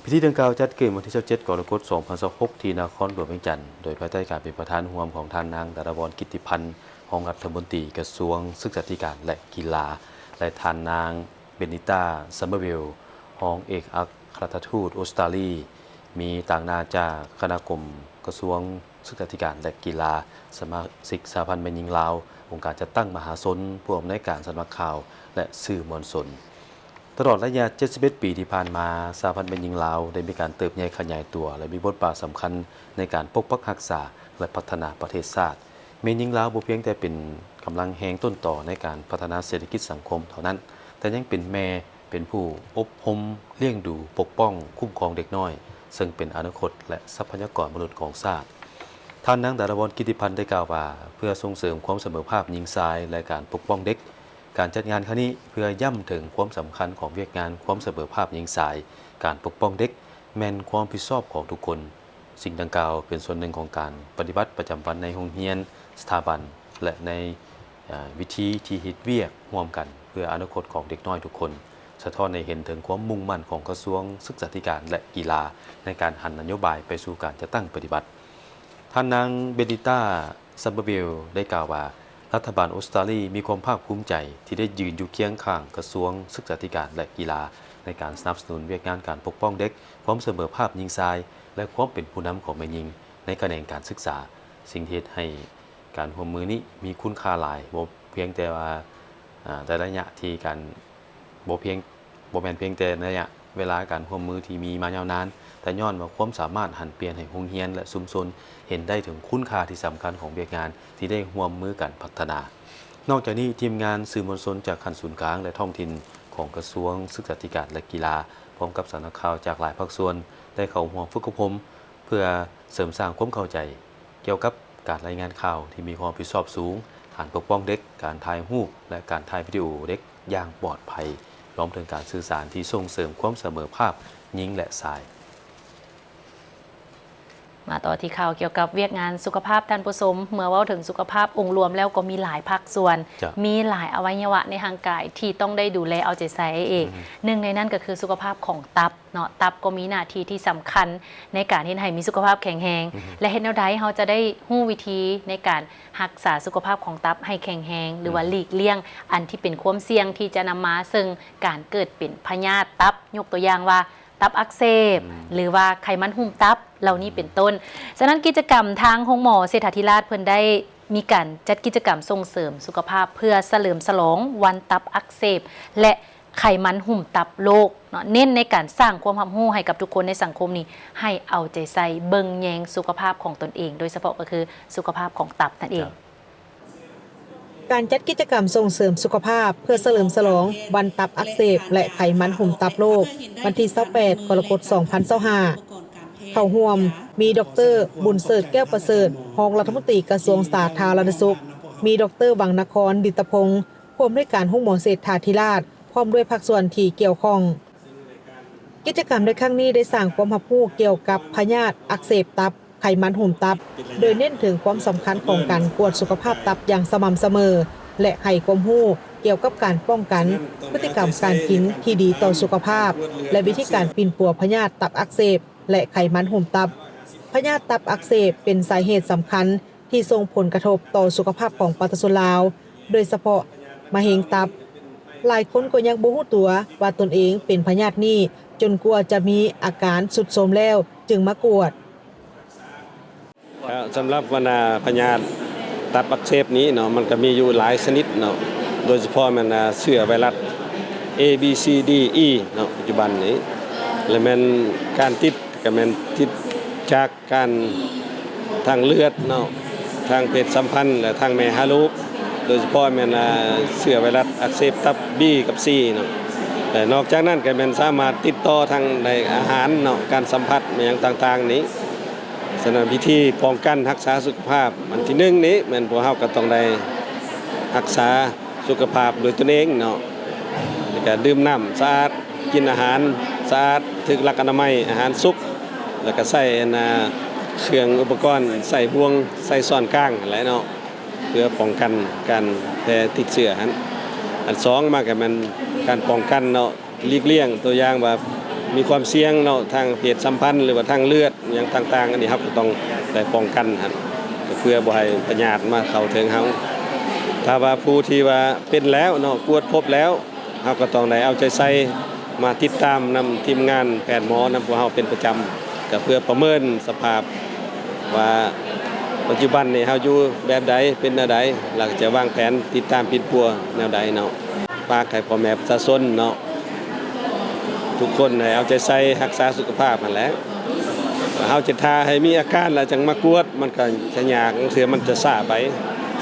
ພິທີດັ່ງກ່າວຈັດຂຶ້ນວັນທີຊາວເຈັດ ກໍລະກົດ ສອງພັນຊາວຫົກ ທີ່ນະຄອນຫຼວງວຽງຈັນ ໂດຍພາຍໃຕ້ການເປັນປະທານຮ່ວມຂອງທ່ານນາງ ດາລາວອນ ກິດຕິພັນ ຮອງລັດຖະມົນຕີກະຊວງສຶກສາທິການ ແລະ ກິລາ ແລະ ທ່ານນາງ ເບນນິຕ້າ ຊັມເບີເວລ ຮອງເອກອັກຄະລັດຖະທູດອົດສະຕາລີ, ມີຕາງໜ້າຈາກຄະນະກົມກະຊວງ ສຶກສາທິການ ແລະ ກິລາ, ສະມາຊິກສະຫະພັນແມ່ຍິງລາວ, ອົງການຈັດຕັ້ງມະຫາຊົນ, ຜູ້ອຳນວຍການສຳນັກຂ່າວ ແລະ ສື່ມວນຊົນ. ຕະຫຼອດໄລຍະເຈັດສິບເອັດປີທີ່ຜ່ານມາ, ສະຫະພັນແມ່ຍິງລາວໄດ້ມີການເຕີບໃຫຍ່ຂະຫຍາຍຕົວ ແລະ ມີບົດບາດສຳຄັນໃນການປົກປັກຮັກສາ ແລະ ພັດທະນາປະເທດຊາດ. ແມ່ຍິງລາວບໍ່ພຽງແຕ່ເປັນກຳລັງແຮງຕົ້ນຕໍໃນການພັດທະນາເສດຖະກິດສັງຄົມເທົ່ານັ້ນ, ແຕ່ຍັງເປັນແມ່, ເປັນຜູ້ອົບຮົມ, ລ້ຽງດູ, ປົກປ້ອງ, ຄຸ້ມຄອງເດັກນ້ອຍ, ເຊິ່ງເປັນອະນາຄົດ ແລະ ຊັບພະຍາກອນມະນຸດຂອງຊາດ. ທ່ານນາງ ດາລາວອນ ກິດຕິພັນ ໄດ້ກ່າວວ່າ, ເພື່ອສົ່ງເສີມຄວາມສະເໝີພາບຍິງຊາຍ ແລະ ການປົກປ້ອງເດັກ, ການຈັດງານຄັ້ງນີ້ເພື່ອຢ້ຳເຖິງຄວາມສຳຄັນຂອງວຽກງານຄວາມສະເໝີພາບຍິງຊາຍ, ການປົກປ້ອງເດັກແມ່ນຄວາມຮັບຜິດຊອບຂອງທຸກຄົນ. ສິ່ງດັ່ງກ່າວເປັນສ່ວນໜຶ່ງຂອງການປະຕິບັດປະຈຳວັນໃນໂຮງຮຽນ, ສະຖາບັນ ແລະ ໃນ ເອີ ວິທີທີ່ເຮັດວຽກຮ່ວມກັນເພື່ອອະນາຄົດຂອງເດັກນ້ອຍທຸກຄົນ, ສະທ້ອນໃຫ້ເຫັນເຖິງຄວາມມຸ່ງໝັ້ນຂອງກະຊວງສຶກສາທິການ ແລະ ກິລາ ໃນການຫັນນະໂຍບາຍໄປສູ່ການຈັດຕັ້ງປະຕິບັດ. ທ່ານນາງ ເບນນິຕ້າ ຊັມເບີເວລ ໄດ້ກ່າວວ່າ, ລັດຖະບານອົດສະຕາລີມີຄວາມພາກພູມໃຈທີ່ໄດ້ຢືນຢູ່ຄຽງຂ້າງກະຊວງສຶກສາທິການ ແລະ ກິລາ ໃນການສະໜັບສະໜູນວຽກງານການປົກປ້ອງເດັກ, ຄວາມສະເໝີພາບຍິງຊາຍ ແລະ ຄວາມເປັນຜູ້ນຳຂອງແມ່ຍິງໃນຂະແໜງການສຶກສາ, ສິ່ງທີ່ເຮັດໃຫ້ ການຮ່ວມມືນີ້ມີຄຸນຄ່າຫຼາຍ, ບໍ່ພຽງແຕ່ວ່າ ອາ ໃນໄລຍະທີ່ການ ບໍ່ພຽງ ບໍ່ແມ່ນພຽງແຕ່ໄລຍະເວລາການຮ່ວມມືທີ່ມີມາຍາວນານ, ແຕ່ຍ້ອນວ່າຄວາມສາມາດຫັນປ່ຽນໃຫ້ໂຮງຮຽນ ແລະ ຊຸມຊົນເຫັນໄດ້ເຖິງຄຸນຄ່າທີ່ສຳຄັນຂອງວຽກງານທີ່ໄດ້ຮ່ວມມືກັນພັດທະນາ. ນອກຈາກນີ້, ທີມງານສື່ມວນຊົນຈາກຂັ້ນສູນກາງ ແລະ ທ້ອງຖິ່ນຂອງກະຊວງສຶກສາທິການ ແລະ ກິລາ ພ້ອມກັບສຳນັກຂ່າວຈາກຫຼາຍພາກສ່ວນ ໄດ້ເຂົ້າຮ່ວມຝຶກອົບຮົມ ເພື່ອເສີມສ້າງຄວາມເຂົ້າໃຈ ກ່ຽວກັບການລາຍງານຂ່າວທີ່ມີຄວາມຮັບຜິດຊອບສູງ, ການປົກປ້ອງເດັກ, ການຖ່າຍຮູບ ແລະ ການຖ່າຍວິດີໂອເດັກຢ່າງປອດໄພ, ລວມເຖິງການສື່ສານທີ່ສົ່ງເສີມຄວາມສະເໝີພາບຍິງ ແລະ ຊາຍ. ມາຕໍ່ທີ່ຂ່າວກ່ຽວກັບວຽກງານສຸຂະພາບ, ທ່ານຜູ້ຊົມ, ເມື່ອເວົ້າເຖິງສຸຂະພາບອົງລວມແລ້ວກໍມີຫຼາຍພາກສ່ວນ, ເຈົ້າ. ມີຫຼາຍອະໄວຍະວະໃນຮ່າງກາຍທີ່ຕ້ອງໄດ້ດູແລເອົາໃຈໃສ່ເອງ. ອືມ. ໜຶ່ງໃນນັ້ນກໍຄືສຸຂະພາບຂອງຕັບ. ເນາະ ຕັບກໍມີໜ້າທີ່ທີ່ສຳຄັນໃນການເຮັດໃຫ້ມີສຸຂະພາບແຂງແຮງ ອືຮຶ ແລະ ເຮັດແນວໃດເຮົາຈະໄດ້ຮູ້ວິທີໃນການຮັກສາສຸຂະພາບຂອງຕັບໃຫ້ແຂງແຮງ ຫຼືວ່າ ອືມ ຫຼີກລ່ຽງອັນທີ່ເປັນຄວາມສ່ຽງທີ່ຈະນຳມາເຊິ່ງການເກີດເປັນພະຍາດຕັບ, ຍົກຕົວຢ່າງວ່າຕັບອັກເສບ ອືມ ຫຼືວ່າໄຂມັນຫຸ້ມຕັບເຫຼົ່ານີ້ເປັນຕົ້ນ. ສະນັ້ນ ກິດຈະກຳທາງໂຮງໝໍເສດຖາທິລາດເພິ່ນໄດ້ມີການຈັດກິດຈະກຳສົ່ງເສີມສຸຂະພາບເພື່ອສະເຫຼີມສະຫຼອງວັນຕັບອັກເສບ ແລະ ໄຂມັນຫຸ້ມຕັບໂລກເນາະ ເນັ້ນໃນການສ້າງຄວາມຮັບຮູ້ໃຫ້ກັບທຸກຄົນໃນສັງຄົມນີ້ ໃຫ້ເອົາໃຈໃສ່ເບິ່ງແຍງສຸຂະພາບຂອງຕົນເອງ, ໂດຍສະເພາະກໍຄືສຸຂະພາບຂອງຕັບນັ້ນເອງ. ການຈັດກິດຈະກຳສົ່ງເສີມສຸຂະພາບເພື່ອສະເຫຼີມສະຫຼອງວັນຕັບອັກເສບ ແລະ ໄຂມັນຫຸ້ມຕັບໂລກ ວັນທີຊາວແປດ ກໍລະກົດ ສອງພັນຊາວຫ້າ ເຂົ້າຮ່ວມມີ ດອກເຕີ ບຸນເສີດ ແກ້ວປະເສີດ ຮອງລັດຖະມົນຕີກະຊວງສາທາລະນະສຸກ, ມີ ດອກເຕີ ວັງນະຄອນ ດິດຕະພົງ ຜູ້ອຳນວຍການໂຮງໝໍເສດຖາທິລາດ ພ້ອມດ້ວຍພາກສ່ວນທີ່ກ່ຽວຂ້ອງ. ກິດຈະກຳໃນຄັ້ງນີ້ໄດ້ສ້າງຄວາມຮັບຮູ້ກ່ຽວກັບພະຍາດອັກເສບຕັບ, ໄຂມັນຫຸ້ມຕັບ, ໂດຍເນັ້ນເຖິງຄວາມສຳຄັນຂອງການກວດສຸຂະພາບຕັບຢ່າງສະໝ່ຳສະເໝີ ແລະ ໃຫ້ຄວາມຮູ້ກ່ຽວກັບການປ້ອງກັນ, ພຶດຕິກຳການກິນທີ່ດີຕໍ່ສຸຂະພາບ ແລະ ວິທີການປິ່ນປົວພະຍາດຕັບອັກເສບ ແລະ ໄຂມັນຫຸ້ມຕັບ. ພະຍາດຕັບອັກເສບເປັນສາເຫດສຳຄັນ ທີ່ສົ່ງຜົນກະທົບຕໍ່ສຸຂະພາບຂອງປະຊາຊົນລາວ, ໂດຍສະເພາະມະເຮັງຕັບ. ຫຼາຍຄົນກໍຍັງບໍ່ຮູ້ຕົວວ່າຕົນເອງເປັນພະຍາດນີ້ ຈົນກວ່າຈະມີອາການຊຸດໂຊມແລ້ວຈຶ່ງມາກວດ. ເອີ ສຳລັບບັນດາພະຍາດຕັບອັກເສບນີ້ເນາະ, ມັນກໍມີຢູ່ຫຼາຍຊະນິດເນາະ, ໂດຍສະເພາະແມ່ນ ເຊື້ອໄວຣັສ A B C D E ເນາະ ປັດຈຸບັນນີ້, ແລະ ແມ່ນການຕິດ ກໍແມ່ນຕິດຈາກ ການທາງເລືອດເນາະ, ທາງເພດສຳພັນ ແລະ ທາງແມ່ຫາລູກ, ໂດຍສະເພາະແມ່ນ ອາ ເຊື້ອໄວຣັສອັກເສບຕັບ B ກັບ C ເນາະ. ແລະນອກຈາກນັ້ນກໍແມ່ນສາມາດຕິດຕໍ່ທາງໄດ້ອາຫານເນາະ ການສຳຜັດຫຍັງຕ່າງໆນີ້. ສະນັ້ນ ວິທີປ້ອງກັນຮັກສາສຸຂະພາບອັນທີໜຶ່ງນີ້ ແມ່ນພວກເຮົາກໍຕ້ອງໄດ້ຮັກສາສຸຂະພາບໂດຍຕົນເອງເນາະ ແລ້ວກໍດື່ມນ້ຳສະອາດ ກິນອາຫານສະອາດ ຖືກຫຼັກອະນາໄມ ອາຫານສຸກ ແລ້ວກໍໃຊ້ອັນນ່າເຄື່ອງອຸປະກອນ ໃຊ້ບ່ວງ ໃຊ້ຊ້ອນກາງຫັ້ນແຫຼະເນາະ ເພື່ອປ້ອງກັນການແຜ່ຕິດເຊື້ອຫັ້ນ. ອັນສອງມາກໍແມ່ນການປ້ອງກັນເນາະ ຫຼີກລ່ຽງ ຕົວຢ່າງວ່າມີຄວາມສ່ຽງເນາະ ທາງເພດສຳພັນ ຫຼືວ່າທາງເລືອດຫຍັງຕ່າງໆ ອັນນີ້ເຮົາກໍຕ້ອງໄດ້ປ້ອງກັນຫັ້ນ ເພື່ອບໍ່ໃຫ້ພະຍາດມາເຂົ້າເຖິງເຮົາ. ຖ້າວ່າຜູ້ທີ່ວ່າເປັນແລ້ວເນາະ ກວດພົບແລ້ວ ເຮົາກໍຕ້ອງໄດ້ເອົາໃຈໃສ່ ມາຕິດຕາມນຳທີມງານແພດໝໍນຳພວກເຮົາເປັນປະຈຳ ກໍເພື່ອປະເມີນສະພາບວ່າປັດຈຸບັນນີ້ເຮົາຢູ່ແບບໃດ ເປັນແນວໃດ ແລ້ວກໍຈະວາງແຜນຕິດຕາມປິ່ນປົວແນວໃດເນາະ. ຝາກໃຫ້ພໍ່ແມ່ປະຊາຊົນເນາະ ທຸກຄົນໃຫ້ເອົາໃຈໃສ່ຮັກສາສຸຂະພາບຫັ້ນແຫຼະ. ເຮົາຈະຖ້າໃຫ້ມີອາການແລ້ວຈັ່ງມາກວດ ມັນກໍຈະຍາກ ລາງເທື່ອມັນຈະຊ້າໄປ.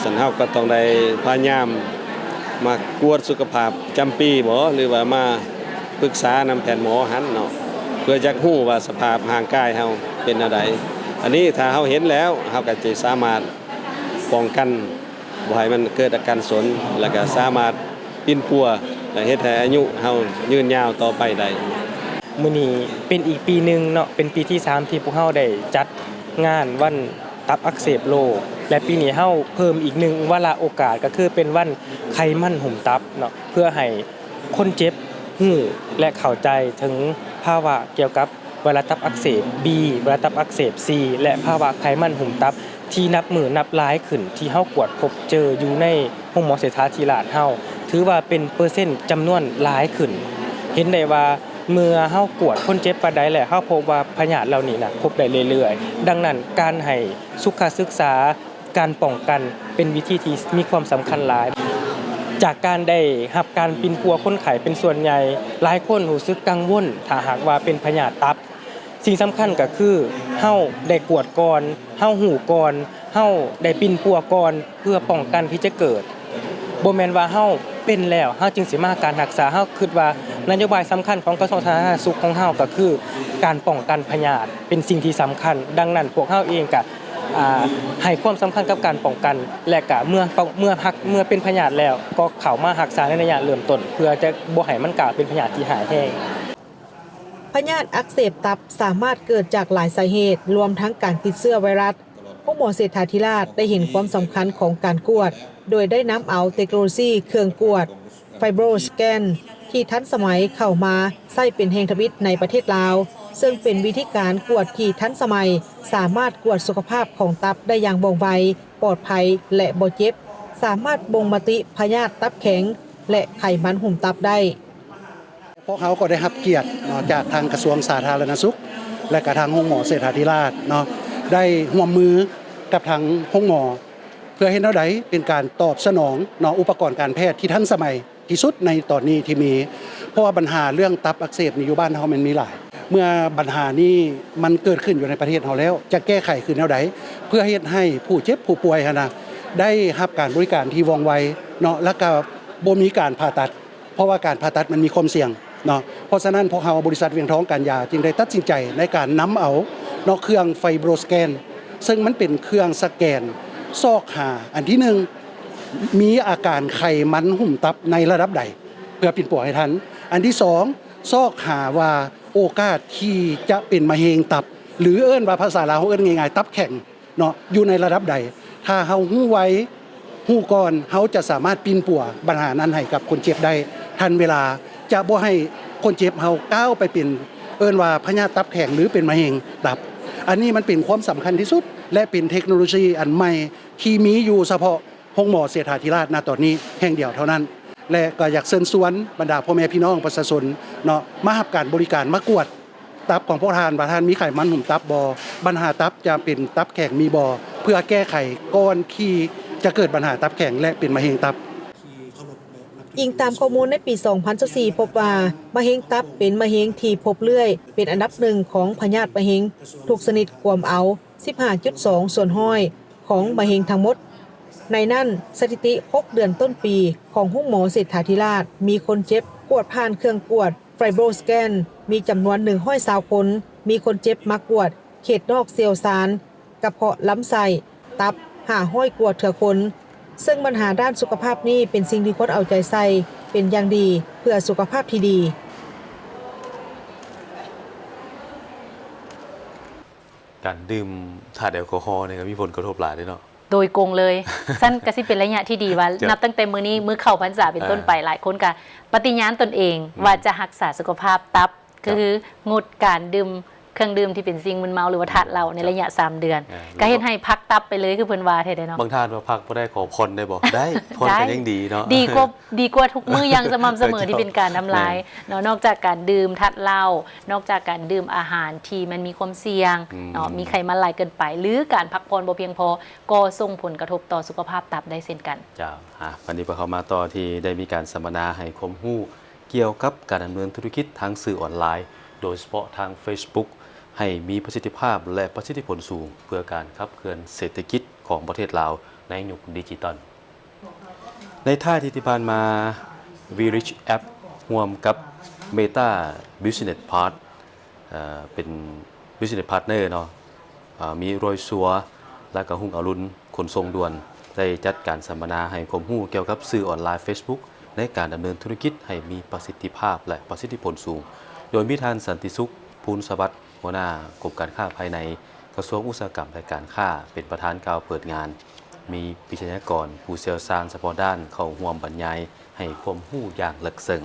ສະນັ້ນເຮົາກໍຕ້ອງໄດ້ພະຍາຍາມມາກວດສຸຂະພາບປະຈຳປີບໍ ຫຼືວ່າມາປຶກສານຳແພດໝໍຫັ້ນເນາະ ເພື່ອຢາກຮູ້ວ່າສະພາບຮ່າງກາຍເຮົາເປັນແນວໃດ. ອັນນີ້ຖ້າເຮົາເຫັນແລ້ວ ເຮົາກໍຈະສາມາດປ້ອງກັນ ບໍ່ໃຫ້ມັນເກີດອາການສົນ ແລ້ວກໍສາມາດປິ່ນປົວ ແລະ ເຮັດໃຫ້ອາຍຸເຮົາຍືນຍາວຕໍ່ໄປໄດ້. ມື້ນີ້ເປັນອີກປີໜຶ່ງເນາະ ເປັນປີທີສາມທີ່ພວກເຮົາໄດ້ຈັດງານວັນຕັບອັກເສບໂລກ ແລະ ປີນີ້ເຮົາເພີ່ມອີກໜຶ່ງວາລະໂອກາດ ກໍຄືເປັນວັນໄຂມັນຫຸ້ມຕັບເນາະ ເພື່ອໃຫ້ຄົນເຈັບຮູ້ ແລະ ເຂົ້າໃຈເຖິງພາວະກ່ຽວກັບ ໄວຣັສຕັບອັກເສບ B ໄວຣັສຕັບອັກເສບ C ແລະ ພາວະໄຂມັນຫຸ້ມຕັບ ທີ່ນັບມື້ນັບຫຼາຍຂຶ້ນ ທີ່ເຮົາກວດພົບເຈີຢູ່ໃນໂຮງໝໍເສດຖາທິລາດເຮົາ ຖືວ່າເປັນເປີເຊັນຈຳນວນຫຼາຍຂຶ້ນ. ເຫັນໄດ້ວ່າເມື່ອເຮົາກວດຄົນເຈັບປານໃດແລ້ວ ເຮົາພົບວ່າພະຍາດເຫຼົ່ານີ້ນະ ພົບໄດ້ເລື້ອຍໆ. ດັ່ງນັ້ນ ການໃຫ້ສຸຂະສຶກສາ ການປ້ອງກັນເປັນວິທີທີ່ມີຄວາມສຳຄັນຫຼາຍ. ຈາກການໄດ້ຮັບການປິ່ນປົວຄົນໄຂ້ເປັນສ່ວນໃຫຍ່, ຫຼາຍຄົນຮູ້ສຶກກັງວົນຖ້າຫາກວ່າເປັນພະຍາດຕັບ. ສິ່ງສຳຄັນກໍຄື ເຮົາໄດ້ກວດກ່ອນ, ເຮົາຮູ້ກ່ອນ, ເຮົາໄດ້ປິ່ນປົວກ່ອນ ເພື່ອປ້ອງກັນທີ່ຈະເກີດ. ບໍ່ແມ່ນວ່າເຮົາເປັນແລ້ວ ເຮົາຈຶ່ງຊິມາຫາການຮັກສາ. ເຮົາຄິດວ່ານະໂຍບາຍສຳຄັນຂອງກະຊວງສາທາລະນະສຸກຂອງເຮົາກໍຄື ການປ້ອງກັນພະຍາດເປັນສິ່ງທີ່ສຳຄັນ. ດັ່ງນັ້ນ ພວກເຮົາເອງກະ ອ່າ ໃຫ້ຄວາມສຳຄັນກັບການປ້ອງກັນ ແລະ ກະເມື່ອ ເມື່ອຮັກ ເມື່ອເປັນພະຍາດແລ້ວ ກໍເຂົ້າມາຮັກສາໃນໄລຍະເລີ່ມຕົ້ນ ເພື່ອຈະບໍ່ໃຫ້ມັນກາຍເປັນພະຍາດທີ່ຮ້າຍແຮງ. ພະຍາດອັກເສບຕັບສາມາດເກີດຈາກຫຼາຍສາເຫດ, ລວມທັງການຕິດເຊື້ອໄວຣັສ. ໂຮງໝໍເສດຖາທິລາດໄດ້ເຫັນຄວາມສຳຄັນຂອງການກວດ, ໂດຍໄດ້ນຳເອົາເຕັກໂນໂລຊີເຄື່ອງກວດ FibroScan ທີ່ທັນສະໄໝເຂົ້າມາໃຊ້ເປັນແຫ່ງທຳອິດໃນປະເທດລາວ, ເຊິ່ງເປັນວິທີການກວດທີ່ທັນສະໄໝ, ສາມາດກວດສຸຂະພາບຂອງຕັບໄດ້ຢ່າງວ່ອງໄວ, ປອດໄພ ແລະ ບໍ່ເຈັບ, ສາມາດບົ່ງມະຕິພະຍາດຕັບແຂງ ແລະ ໄຂມັນຫຸ້ມຕັບໄດ້. ພວກເຮົາກໍໄດ້ຮັບກຽດເນາະ ຈາກທາງກະຊວງສາທາລະນະສຸກ ແລະ ກະທາງໂຮງໝໍເສດຖາທິລາດເນາະ ໄດ້ຮ່ວມມືກັບທາງໂຮງໝໍ ເພື່ອເຮັດແນວໃດເປັນການຕອບສະໜອງເນາະ ອຸປະກອນການແພດທີ່ທັນສະໄໝທີ່ສຸດໃນຕອນນີ້ທີ່ມີ. ເພາະວ່າບັນຫາເລື່ອງຕັບອັກເສບນີ້ຢູ່ບ້ານເຮົາມັນມີຫຼາຍ. ເມື່ອບັນຫານີ້ມັນເກີດຂຶ້ນຢູ່ໃນປະເທດເຮົາແລ້ວ ຈະແກ້ໄຂຄືແນວໃດ ເພື່ອເຮັດໃຫ້ຜູ້ເຈັບຜູ້ປ່ວຍຫັ້ນນະ ໄດ້ຮັບການບໍລິການທີ່ວ່ອງໄວເນາະ ແລ້ວກະບໍ່ມີການຜ່າຕັດ. ເພາະວ່າການຜ່າຕັດມັນມີຄວາມສ່ຽງເນາະ. ເພາະສະນັ້ນ ພວກເຮົາບໍລິສັດວຽງທອງການຢາຈຶ່ງໄດ້ຕັດສິນໃຈໃນການນຳເອົາເນາະ ເຄື່ອງ FibroScan ເຊິ່ງມັນເປັນເຄື່ອງສະແກນຊອກຫາ ອັນທີໜຶ່ງ ມີອາການໄຂມັນຫຸ້ມຕັບໃນລະດັບໃດ ເພື່ອປິ່ນປົວໃຫ້ທັນ. ອັນທີສອງ ຊອກຫາວ່າໂອກາດທີ່ຈະເປັນມະເຮັງຕັບ ຫຼື ເອີ້ນວ່າພາສາລາວເຮົາເອີ້ນງ່າຍໆ ຕັບແຂງ ເນາະ ຢູ່ໃນລະດັບໃດ. ຖ້າເຮົາຮູ້ໄວ ຮູ້ກ່ອນ ເຮົາຈະສາມາດປິ່ນປົວບັນຫານັ້ນໃຫ້ກັບຄົນເຈັບໄດ້ທັນເວລາ ຈະບໍ່ໃຫ້ຄົນເຈັບເຮົາກ້າວໄປເປັນ ເອີ້ນວ່າພະຍາດຕັບແຂງ ຫຼື ເປັນມະເຮັງຕັບ. ອັນນີ້ມັນເປັນຄວາມສຳຄັນທີ່ສຸດ ແລະ ເປັນເທັກໂນໂລຊີອັນໃໝ່ທີ່ມີຢູ່ສະເພາະໂຮງໝໍເສດຖາທິລາດນະຕອນນີ້ແຫ່ງດຽວເທົ່ານັ້ນ ແລະ ກໍຢາກເຊີນຊວນບັນດາພໍ່ແມ່ພີ່ນ້ອງປະຊາຊົນເນາະ ມາຮັບການບໍລິການ ມາກວດ ຕັບຂອງພວກທ່ານ ວ່າທ່ານມີໄຂມັນຫຸ້ມຕັບບໍ່? ບັນຫາຕັບຈະເປັນຕັບແຂງມີບໍ່? ເພື່ອແກ້ໄຂກ່ອນທີ່ຈະເກີດບັນຫາຕັບແຂງ ແລະ ເປັນມະເຮັງຕັບ. ອີງຕາມຂໍ້ມູນໃນປີສອງພັນຊາວສີ່ ພົບວ່າ ມະເຮັງຕັບເປັນມະເຮັງທີ່ພົບເລື້ອຍ ເປັນອັນດັບໜຶ່ງຂອງພະຍາດມະເຮັງທຸກຊະນິດ ກວມເອົາສິບຫ້າຈຸດສອງສ່ວນຮ້ອຍ ຂອງມະເຮັງທັງໝົດ. ໃນນັ້ນ, ສະຖິຕິຫົກເດືອນຕົ້ນປີຂອງໂຮງໝໍເສດຖາທິລາດ ມີຄົນເຈັບ ກວດຜ່ານເຄື່ອງກວດ Fibro Scan ມີຈຳນວນໜຶ່ງຮ້ອຍຊາວຄົນ, ມີຄົນເຈັບມາກວດເຂດນອກຊ່ຽວຊານ ກະເພາະລຳໄສ້, ຕັບ ຫ້າຮ້ອຍກວ່າເທື່ອຄົນ, ເຊິ່ງບັນຫາດ້ານສຸຂະພາບນີ້ເປັນສິ່ງທີ່ຄວນເອົາໃຈໃສ່ເປັນຢ່າງດີ ເພື່ອສຸຂະພາບທີ່ດີ. ການດື່ມທາດແອລກໍຮໍນີ້ກໍມີຜົນກະທົບຫຼາຍເດ້ເນາະ. ໂດຍກົງເລີຍ. ຊັ້ນກະຊິເປັນໄລຍະທີ່ດີວ່າ ເຈົ້າ ນັບຕັ້ງແຕ່ມື້ນີ້ ມື້ເຂົ້າພັນສາເປັນຕົ້ນໄປ ອ່າ ຫຼາຍຄົນກະປະຕິຍານຕົນເອງ ອືມ ວ່າຈະຮັກສາສຸຂະພາບຕັບ ເຈົ້າ ກໍຄືງົດການດື່ມເຄື່ອງດື່ມທີ່ເປັນສິ່ງມຶນເມົາ ຫຼືວ່າທາດເຫຼົ້າ ເຈົ້າ ໃນໄລຍະສາມເດືອນ ອ່າ ກໍເຮັດໃຫ້ພັກຕັບໄປເລີຍ ຄືເພິ່ນວ່າແທ້ເດເນາະ. ບາງທ່ານວ່າພັກບໍ່ໄດ້ ຂໍຜ່ອນໄດ້ບໍ່? ໄດ້ ຜ່ອນ ໄດ້ ກໍຍັງດີເນາະ ດີກວ່າ ດີກວ່າທຸກມື້ຢ່າງສະໝ່ຳສະເໝີ ເຈົ້າ ທີ່ເປັນການທຳລາຍ ແມ່ນ ເນາະ. ນອກຈາກການດື່ມທາດເຫຼົ້າ ນອກຈາກການດື່ມອາຫານທີ່ມັນມີຄວາມສ່ຽງ ອືມ ເນາະ ມີໄຂມັນຫຼາຍເກີນໄປ ຫຼື ການພັກຜ່ອນບໍ່ພຽງພໍ ກໍສົ່ງຜົນກະທົບຕໍ່ສຸຂະພາບຕັບໄດ້ເຊັ່ນກັນ. ເຈົ້າ ອ່າ ບັດນີ້ພວກເຮົາມາຕໍ່ທີ່ໄດ້ມີການສຳມະນາໃຫ້ຄວາມຮູ້ກ່ຽວກັບການດຳເນີນທຸລະກິດທາງສື່ອອນລາຍ ໂດຍສະເພາະທາງ Facebook ໃຫ້ມີປະສິດທິພາບ ແລະ ປະສິດທິຜົນສູງ ເພື່ອການຂັບເຄື່ອນເສດຖະກິດຂອງປະເທດລາວໃນຍຸກດິຈິຕອນ. ໃນທ້າຍທິດທີ່ຜ່ານມາ WeRichApp ຮ່ວມກັບ Meta Business Park ເອີ ເປັນ Business Partner ເນາະ ເອີ ມີ Royal Sure ແລະ ກະຮຸ່ງອະລຸນຂົນສົ່ງດ່ວນ ໄດ້ຈັດການສຳມະນາໃຫ້ຄວາມຮູ້ກ່ຽວກັບສື່ອອນລາຍ Facebook ໃນການດຳເນີນທຸລະກິດໃຫ້ມີປະສິດທິພາບ ແລະ ປະສິດທິຜົນສູງ ໂດຍມີທ່ານ ສັນຕິສຸກ ພູນສະຫວັດ ຫົວໜ້າກົມການຄ້າພາຍໃນ ກະຊວງອຸດສາຫະກຳ ແລະ ການຄ້າ ເປັນປະທານກ່າວເປີດງານ, ມີວິຊະຍາກອນຜູ້ຊ່ຽວຊານສະເພາະດ້ານເຂົ້າຮ່ວມບັນຍາຍໃຫ້ຄວາມຮູ້ຢ່າງເລິກເຊິ່ງ.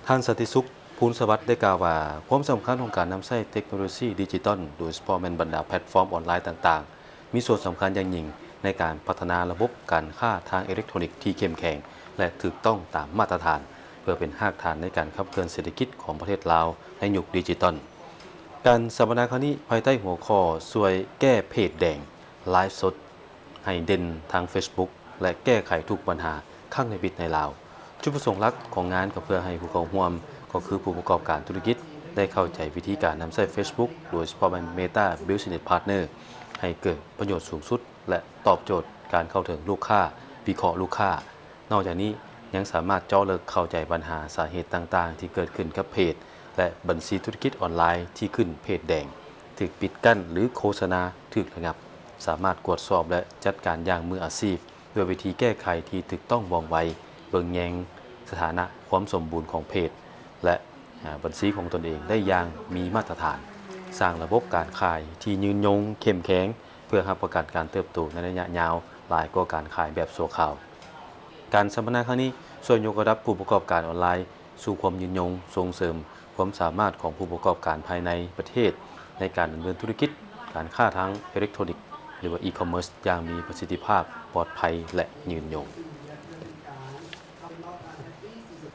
ທ່ານ ສັນຕິສຸກ ພູນສະຫວັດ ໄດ້ກ່າວວ່າ ຄວາມສຳຄັນຂອງການນຳໃຊ້ເຕັກໂນໂລຊີດິຈິຕອນ ໂດຍສະເພາະແມ່ນບັນດາແພລດຟອມອອນລາຍຕ່າງໆ ມີສ່ວນສຳຄັນຢ່າງຍິ່ງໃນການພັດທະນາລະບົບການຄ້າທາງເອເລັກໂທຣນິກທີ່ເຂັ້ມແຂງ ແລະ ຖືກຕ້ອງຕາມມາດຕະຖານ ເພື່ອເປັນຮາກຖານໃນການຂັບເຄື່ອນເສດຖະກິດຂອງປະເທດລາວໃນຍຸກດິຈິຕອນ. ການສຳມະນາຄັ້ງນີ້ພາຍໃຕ້ຫົວຂໍ້ ຊ່ວຍແກ້ເພຈແດງ ໄລຟ໌ສົດໃຫ້ເດັ່ນທາງ Facebook ແລະ ແກ້ໄຂທຸກບັນຫາຄັ້ງໃນວິດໃນລາວ. ຈຸດປະສົງຫຼັກຂອງງານກໍເພື່ອໃຫ້ຜູ້ເຂົ້າຮ່ວມ ກໍຄືຜູ້ປະກອບການທຸລະກິດ ໄດ້ເຂົ້າໃຈວິທີການນຳໃຊ້ Facebook ໂດຍສະເພາະແມ່ນ Meta Business Partner ໃຫ້ເກີດປະໂຫຍດສູງສຸດ ແລະ ຕອບໂຈດການເຂົ້າເຖິງລູກຄ້າ, ວິເຄາະລູກຄ້າ. ນອກຈາກນີ້ຍັງສາມາດເຈາະເລິກເຂົ້າໃຈບັນຫາສາເຫດຕ່າງໆທີ່ເກີດຂຶ້ນກັບເພຈ ແລະ ບັນຊີທຸລະກິດອອນລາຍທີ່ຂຶ້ນເພຈແດງ, ຖືກປິດກັ້ນ ຫຼື ໂຄສະນາຖືກລະງັບ, ສາມາດກວດສອບ ແລະ ຈັດການຢ່າງມືອາຊີບ ດ້ວຍວິທີແກ້ໄຂທີ່ຖືກຕ້ອງວ່ອງໄວ, ເບິ່ງແຍງສະຖານະຄວາມສົມບູນຂອງເພຈ ແລະ ອາ ບັນຊີຂອງຕົນເອງໄດ້ຢ່າງມີມາດຕະຖານ, ສ້າງລະບົບການຂາຍທີ່ຍືນຍົງເຂັ້ມແຂງ ເພື່ອຮັບປະກັນການເຕີບໂຕໃນໄລຍະຍາວ ຫຼາຍກວ່າການຂາຍແບບຊົ່ວຄາວ. ການສຳມະນາຄັ້ງນີ້ຊ່ວຍຍົກລະດັບຜູ້ປະກອບການອອນລາຍສູ່ຄວາມຍືນຍົງ, ສົ່ງເສີມຄວາມສາມາດຂອງຜູ້ປະກອບການພາຍໃນປະເທດ ໃນການດຳເນີນທຸລະກິດການຄ້າທາງເອເລັກໂທຣນິກ ຫຼືວ່າ e-commerce ຢ່າງມີປະສິດທິພາບ, ປອດໄພ ແລະ ຍືນຍົງ.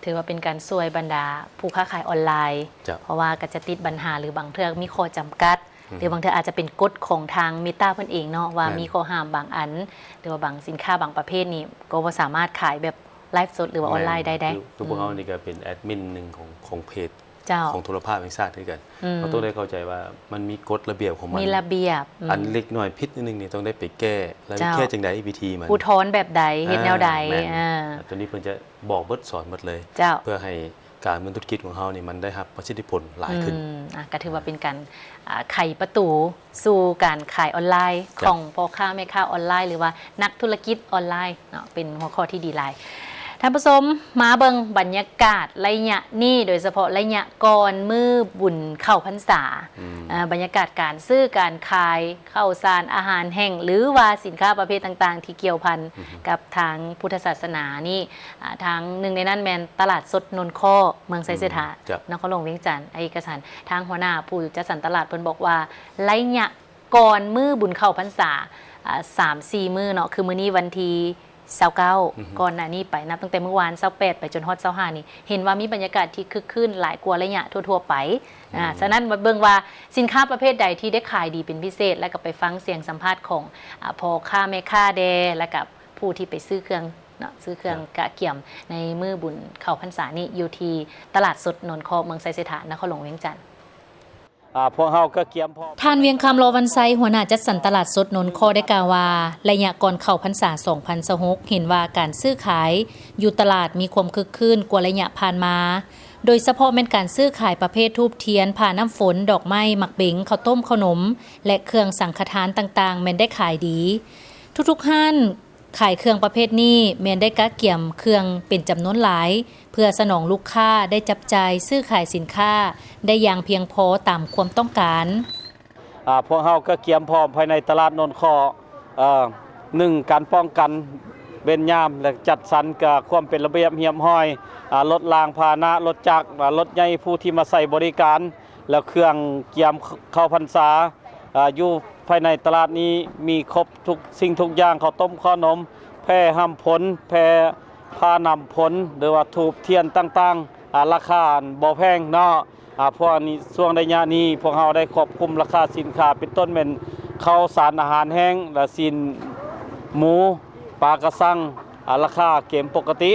ຖືວ່າເປັນການຊ່ວຍບັນດາຜູ້ຄ້າຂາຍອອນລາຍ ເຈົ້າ ເພາະວ່າກໍຈະຕິດບັນຫາ ຫຼື ບາງເທື່ອມີຂໍ້ຈຳກັດ ອືມ ຫຼືບາງເທື່ອອາດຈະເປັນກົດຂອງທາງ Meta ເພິ່ນເອງເນາະ ວ່າ ແມ່ນ ມີຂໍ້ຫ້າມບາງອັນ ຫຼືວ່າບາງສິນຄ້າບາງປະເພດນີ້ ກໍບໍ່ສາມາດຂາຍແບບໄລຟ໌ສົດ ຫຼືວ່າອອນລາຍໄດ້ເດ້. ຄື ຄືພວກເຮົານີ້ກໍເປັນແອດມິນໜຶ່ງຂອງ ຂອງເພຈ ເຈົ້າ ຂອງໂທລະພາບແຫ່ງຊາດຄືກັນ ອືມ ເຮົາຕ້ອງໄດ້ເຂົ້າໃຈວ່າມັນມີກົດລະບຽບຂອງມັນ ມີລະບຽບ ອືມ ອັນເລັກນ້ອຍຜິດນິດໜຶ່ງນີ້ຕ້ອງໄດ້ໄປແກ້ ແລ້ວ ເຈົ້າ ແກ້ຈັ່ງໃດ ວິທີມັນ ອຸທອນແບບໃດ ເຮັດແນວໃດ ອ່າ ແມ່ນ ອ່າ ຕົວນີ້ເພິ່ນຈະບອກເບິດ ສອນເບິດເລີຍ ເຈົ້າ ເພື່ອໃຫ້ການດຳເນີນທຸລະກິດຂອງເຮົານີ້ມັນໄດ້ຮັບປະສິດທິຜົນຫຼາຍຂຶ້ນ ອືມ ອ່າ ກໍຖືວ່າເປັນການ ອ່າ ໄຂປະຕູສູ່ການຂາຍອອນລາຍ ເຈົ້າ ຂອງພໍ່ຄ້າແມ່ຄ້າອອນລາຍ ຫຼືວ່ານັກທຸລະກິດອອນລາຍ ເນາະ ເປັນຫົວຂໍ້ທີ່ດີຫຼາຍ. ທ່ານຜູ້ຊົມ ມາເບິ່ງບັນຍາກາດໄລຍະນີ້ ໂດຍສະເພາະໄລຍະກ່ອນມື້ບຸນເຂົ້າພັນສາ ອືມ ເອີ ບັນຍາກາດການຊື້ການຂາຍ ເຂົ້າສານ ອາຫານແຫ້ງ ຫຼືວ່າສິນຄ້າປະເພດຕ່າງໆທີ່ກ່ຽວພັນ ອືຮຶ ກັບທາງພຸດທະສາສະໜານີ້ ອາ ທາງໜຶ່ງໃນນັ້ນແມ່ນຕະຫຼາດສົດໂນນຄໍ້ ເມືອງໄຊເສດຖາ ອືມ ເຈົ້າ ນະຄອນຫຼວງວຽງຈັນ. ເອກະສານທາງຫົວໜ້າຜູ້ຈັດສັນຕະຫຼາດເພິ່ນບອກວ່າ ໄລຍະ ກ່ອນມື້ບຸນເຂົ້າພັນສາ ອາ ສາມສີ່ມື້ເນາະ ຄືມື້ນີ້ວັນທີຊາວເກົ້າ ອືຮຶ ກ່ອນໜ້ານີ້ໄປ ນັບຕັ້ງແຕ່ມື້ວານ ຊາວແປດ ໄປຈົນຮອດ ຊາວຫ້າ ນີ້ ເຫັນວ່າມີບັນຍາກາດທີ່ຄຶກຄື້ນຫຼາຍກວ່າໄລຍະທົ່ວໆໄປ ອືມ ອາ ສະນັ້ນມາເບິ່ງວ່າສິນຄ້າປະເພດໃດທີ່ໄດ້ຂາຍດີເປັນພິເສດ ແລ້ວກໍໄປຟັງສຽງສຳພາດຂອງ ອາ ພໍ່ຄ້າແມ່ຄ້າແດ່ ແລ້ວກໍຜູ້ທີ່ໄປຊື້ເຄື່ອງເນາະ ຊື້ເຄື່ອງ ເຈົ້າ ກະກຽມໃນມື້ບຸນເຂົ້າພັນສານີ້ ຢູ່ທີ່ຕະຫຼາດສົດໂນນຄໍ້ ເມືອງໄຊເສດຖາ ນະຄອນຫຼວງວຽງຈັນ. ອາ ພວກເຮົາກໍກຽມພ້ອມ. ທ່ານ ວຽງຄຳ ລໍວັນໄຊ ຫົວໜ້າຈັດສັນຕະຫຼາດສົດໂນນຄໍ້ ໄດ້ກ່າວວ່າ ໄລຍະກ່ອນເຂົ້າພັນສາສອງພັນຊາວຫົກ ເຫັນວ່າການຊື້ຂາຍຢູ່ຕະຫຼາດມີຄວາມຄຶກຄື້ນກວ່າໄລຍະຜ່ານມາ, ໂດຍສະເພາະແມ່ນການຊື້ຂາຍປະເພດທູບທຽນ, ຜ້ານ້ຳຝົນ, ດອກໄມ້, ໝາກເບັງ, ເຂົ້າຕົ້ມ, ເຂົ້າໜົມ ແລະ ເຄື່ອງສັງຄະທານຕ່າງໆ ແມ່ນໄດ້ຂາຍດີ. ທຸກໆຮ້ານ ຂາຍເຄື່ອງປະເພດນີ້ແມ່ນໄດ້ກະກຽມເຄື່ອງເປັນຈຳນວນຫຼາຍ ເພື່ອສະໜອງລູກຄ້າໄດ້ຈັບຈ່າຍຊື້ຂາຍສິນຄ້າໄດ້ຢ່າງພຽງພໍຕາມຄວາມຕ້ອງການ. ອາ ພວກເຮົາກະກຽມພ້ອມພາຍໃນຕະຫຼາດໂນນຄໍ້ ເອີ ໜຶ່ງ ການປ້ອງກັນເວນຍາມ ແລະ ຈັດສັນກະຄວາມເປັນລະບຽບຮຽບຮ້ອຍ, ອາ ລົດລາງພາຫະນະ, ລົດຈັກ, ອາ ລົດໃຫຍ່ຜູ້ທີ່ມາໃຊ້ບໍລິການ ແລ້ວເຄື່ອງກຽມເຂົ້າພັນສາ ອາ ຢູ່ພາຍໃນຕະຫຼາດນີ້ມີຄົບທຸກສິ່ງທຸກຢ່າງ, ເຂົ້າຕົ້ມເຂົ້າໜົມ, ແພຮ່ຳຝົນ, ແພຜ້ານ້ຳຝົນ ຫຼືວ່າທູບທຽນຕ່າງໆ, ອາ ລາຄາບໍ່ແພງເນາະ. ອາ ພວກນີ້ ຊ່ວງໄລຍະນີ້ພວກເຮົາໄດ້ຄວບຄຸມລາຄາສິນຄ້າ ເປັນຕົ້ນແມ່ນເຂົ້າສານອາຫານແຫ້ງ ແລະ ຊີ້ນໝູ, ປາກະຊັງ, ອາ ລາຄາເກມປົກກະຕິ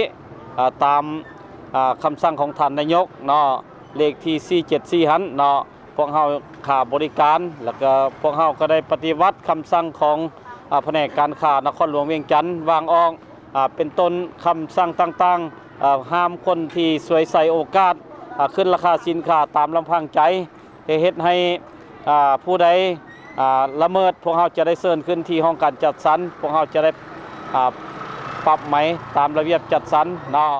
ອາ ຕາມ ອາ ຄຳສັ່ງຂອງທ່ານນາຍົກເນາະ ເລກທີສີ່ເຈັດສີ່ຫັ້ນເນາະ. ພວກເຮົາຄ່າບໍລິການ ແລ້ວກໍພວກເຮົາກໍໄດ້ປະຕິບັດຄຳສັ່ງຂອງ ອາ ພະແນກການຄ້ານະຄອນຫຼວງວຽງຈັນວາງອອກ ອາ ເປັນຕົ້ນຄຳສັ່ງຕ່າງໆ ອາ ຫ້າມຄົນທີ່ສວຍໃສ່ໂອກາດ ອາ ຂຶ້ນລາຄາສິນຄ້າຕາມລຳພັງໃຈ ເຮັດໃຫ້ ອາ ຜູ້ໃດ ອາ ລະເມີດ ພວກເຮົາຈະໄດ້ເຊີນຂຶ້ນທີ່ຫ້ອງການຈັດສັນ ພວກເຮົາຈະໄດ້ ອາ ປັບໃໝຕາມລະບຽບຈັດສັນເນາະ.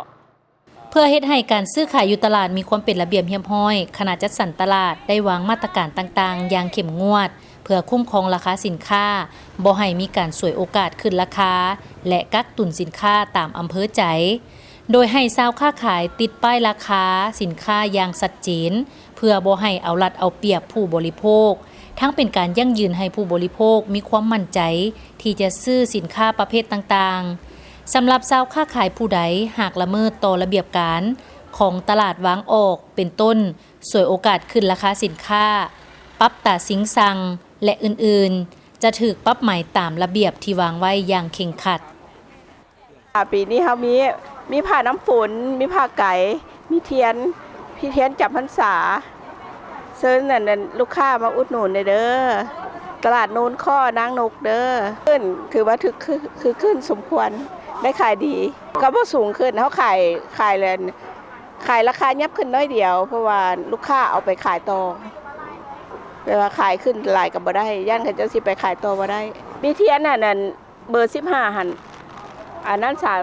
ເພື່ອເຮັດໃຫ້ການຊື້ຂາຍຢູ່ຕະຫຼາດມີຄວາມເປັນລະບຽບຮຽບຮ້ອຍ, ຄະນະຈັດສັນຕະຫຼາດໄດ້ວາງມາດຕະການຕ່າງໆຢ່າງເຂັ້ມງວດ ເພື່ອຄຸ້ມຄອງລາຄາສິນຄ້າ, ບໍ່ໃຫ້ມີການສວຍໂອກາດຂຶ້ນລາຄາ ແລະ ກັກຕຸນສິນຄ້າຕາມອຳເພີໃຈ, ໂດຍໃຫ້ຊາວຄ້າຂາຍຕິດປ້າຍລາຄາສິນຄ້າຢ່າງຊັດເຈນ ເພື່ອບໍ່ໃຫ້ເອົາລັດເອົາປຽບຜູ້ບໍລິໂພກ, ທັງເປັນການຢັ້ງຢືນໃຫ້ຜູ້ບໍລິໂພກມີຄວາມໝັ້ນໃຈທີ່ຈະຊື້ສິນຄ້າປະເພດຕ່າງໆ. ສຳລັບຊາວຄ້າຂາຍຜູ້ໃດຫາກລະເມີດຕໍ່ລະບຽບການຂອງຕະຫຼາດວາງອອກ ເປັນຕົ້ນ ສວຍໂອກາດຂຶ້ນລາຄາສິນຄ້າ, ປັບຕາຊິງຊັງ ແລະ ອື່ນໆ ຈະຖືກປັບໃໝຕາມລະບຽບທີ່ວາງໄວ້ຢ່າງເຄັ່ງຄັດ. ອາ ປີນີ້ເຮົາມີ ມີຜ້ານ້ຳຝົນ, ມີຜ້າໄກ, ມີທຽນ, ມີທຽນຈຳພັນສາ. ເຊີນອັນ ອັນລູກຄ້າມາອຸດໜູນແດ່ເດີ ຕະຫຼາດໂນນຄໍ້ນາງນົກເດີ. ຂຶ້ນ ຖືວ່າຖືກ ຄ- ຄຶກຄື້ນສົມຄວນ ໄດ້ຂາຍດີ ກໍບໍ່ສູງຂຶ້ນ. ເຮົາຂາຍ ຂາຍແລ້ວ ຂາຍລາຄາຫຍັບຂຶ້ນໜ້ອຍດຽວ ເພາະວ່າລູກຄ້າເອົາໄປຂາຍຕໍ່ ແຕ່ວ່າຂາຍຂຶ້ນຫຼາຍກໍບໍ່ໄດ້ ຢ້ານເຂົາເຈົ້າຊິໄປຂາຍຕໍ່ບໍ່ໄດ້. ມີທຽນອັນ ອັນ ເບີສິບຫ້າຫັ້ນ ອັນນັ້ນສາມ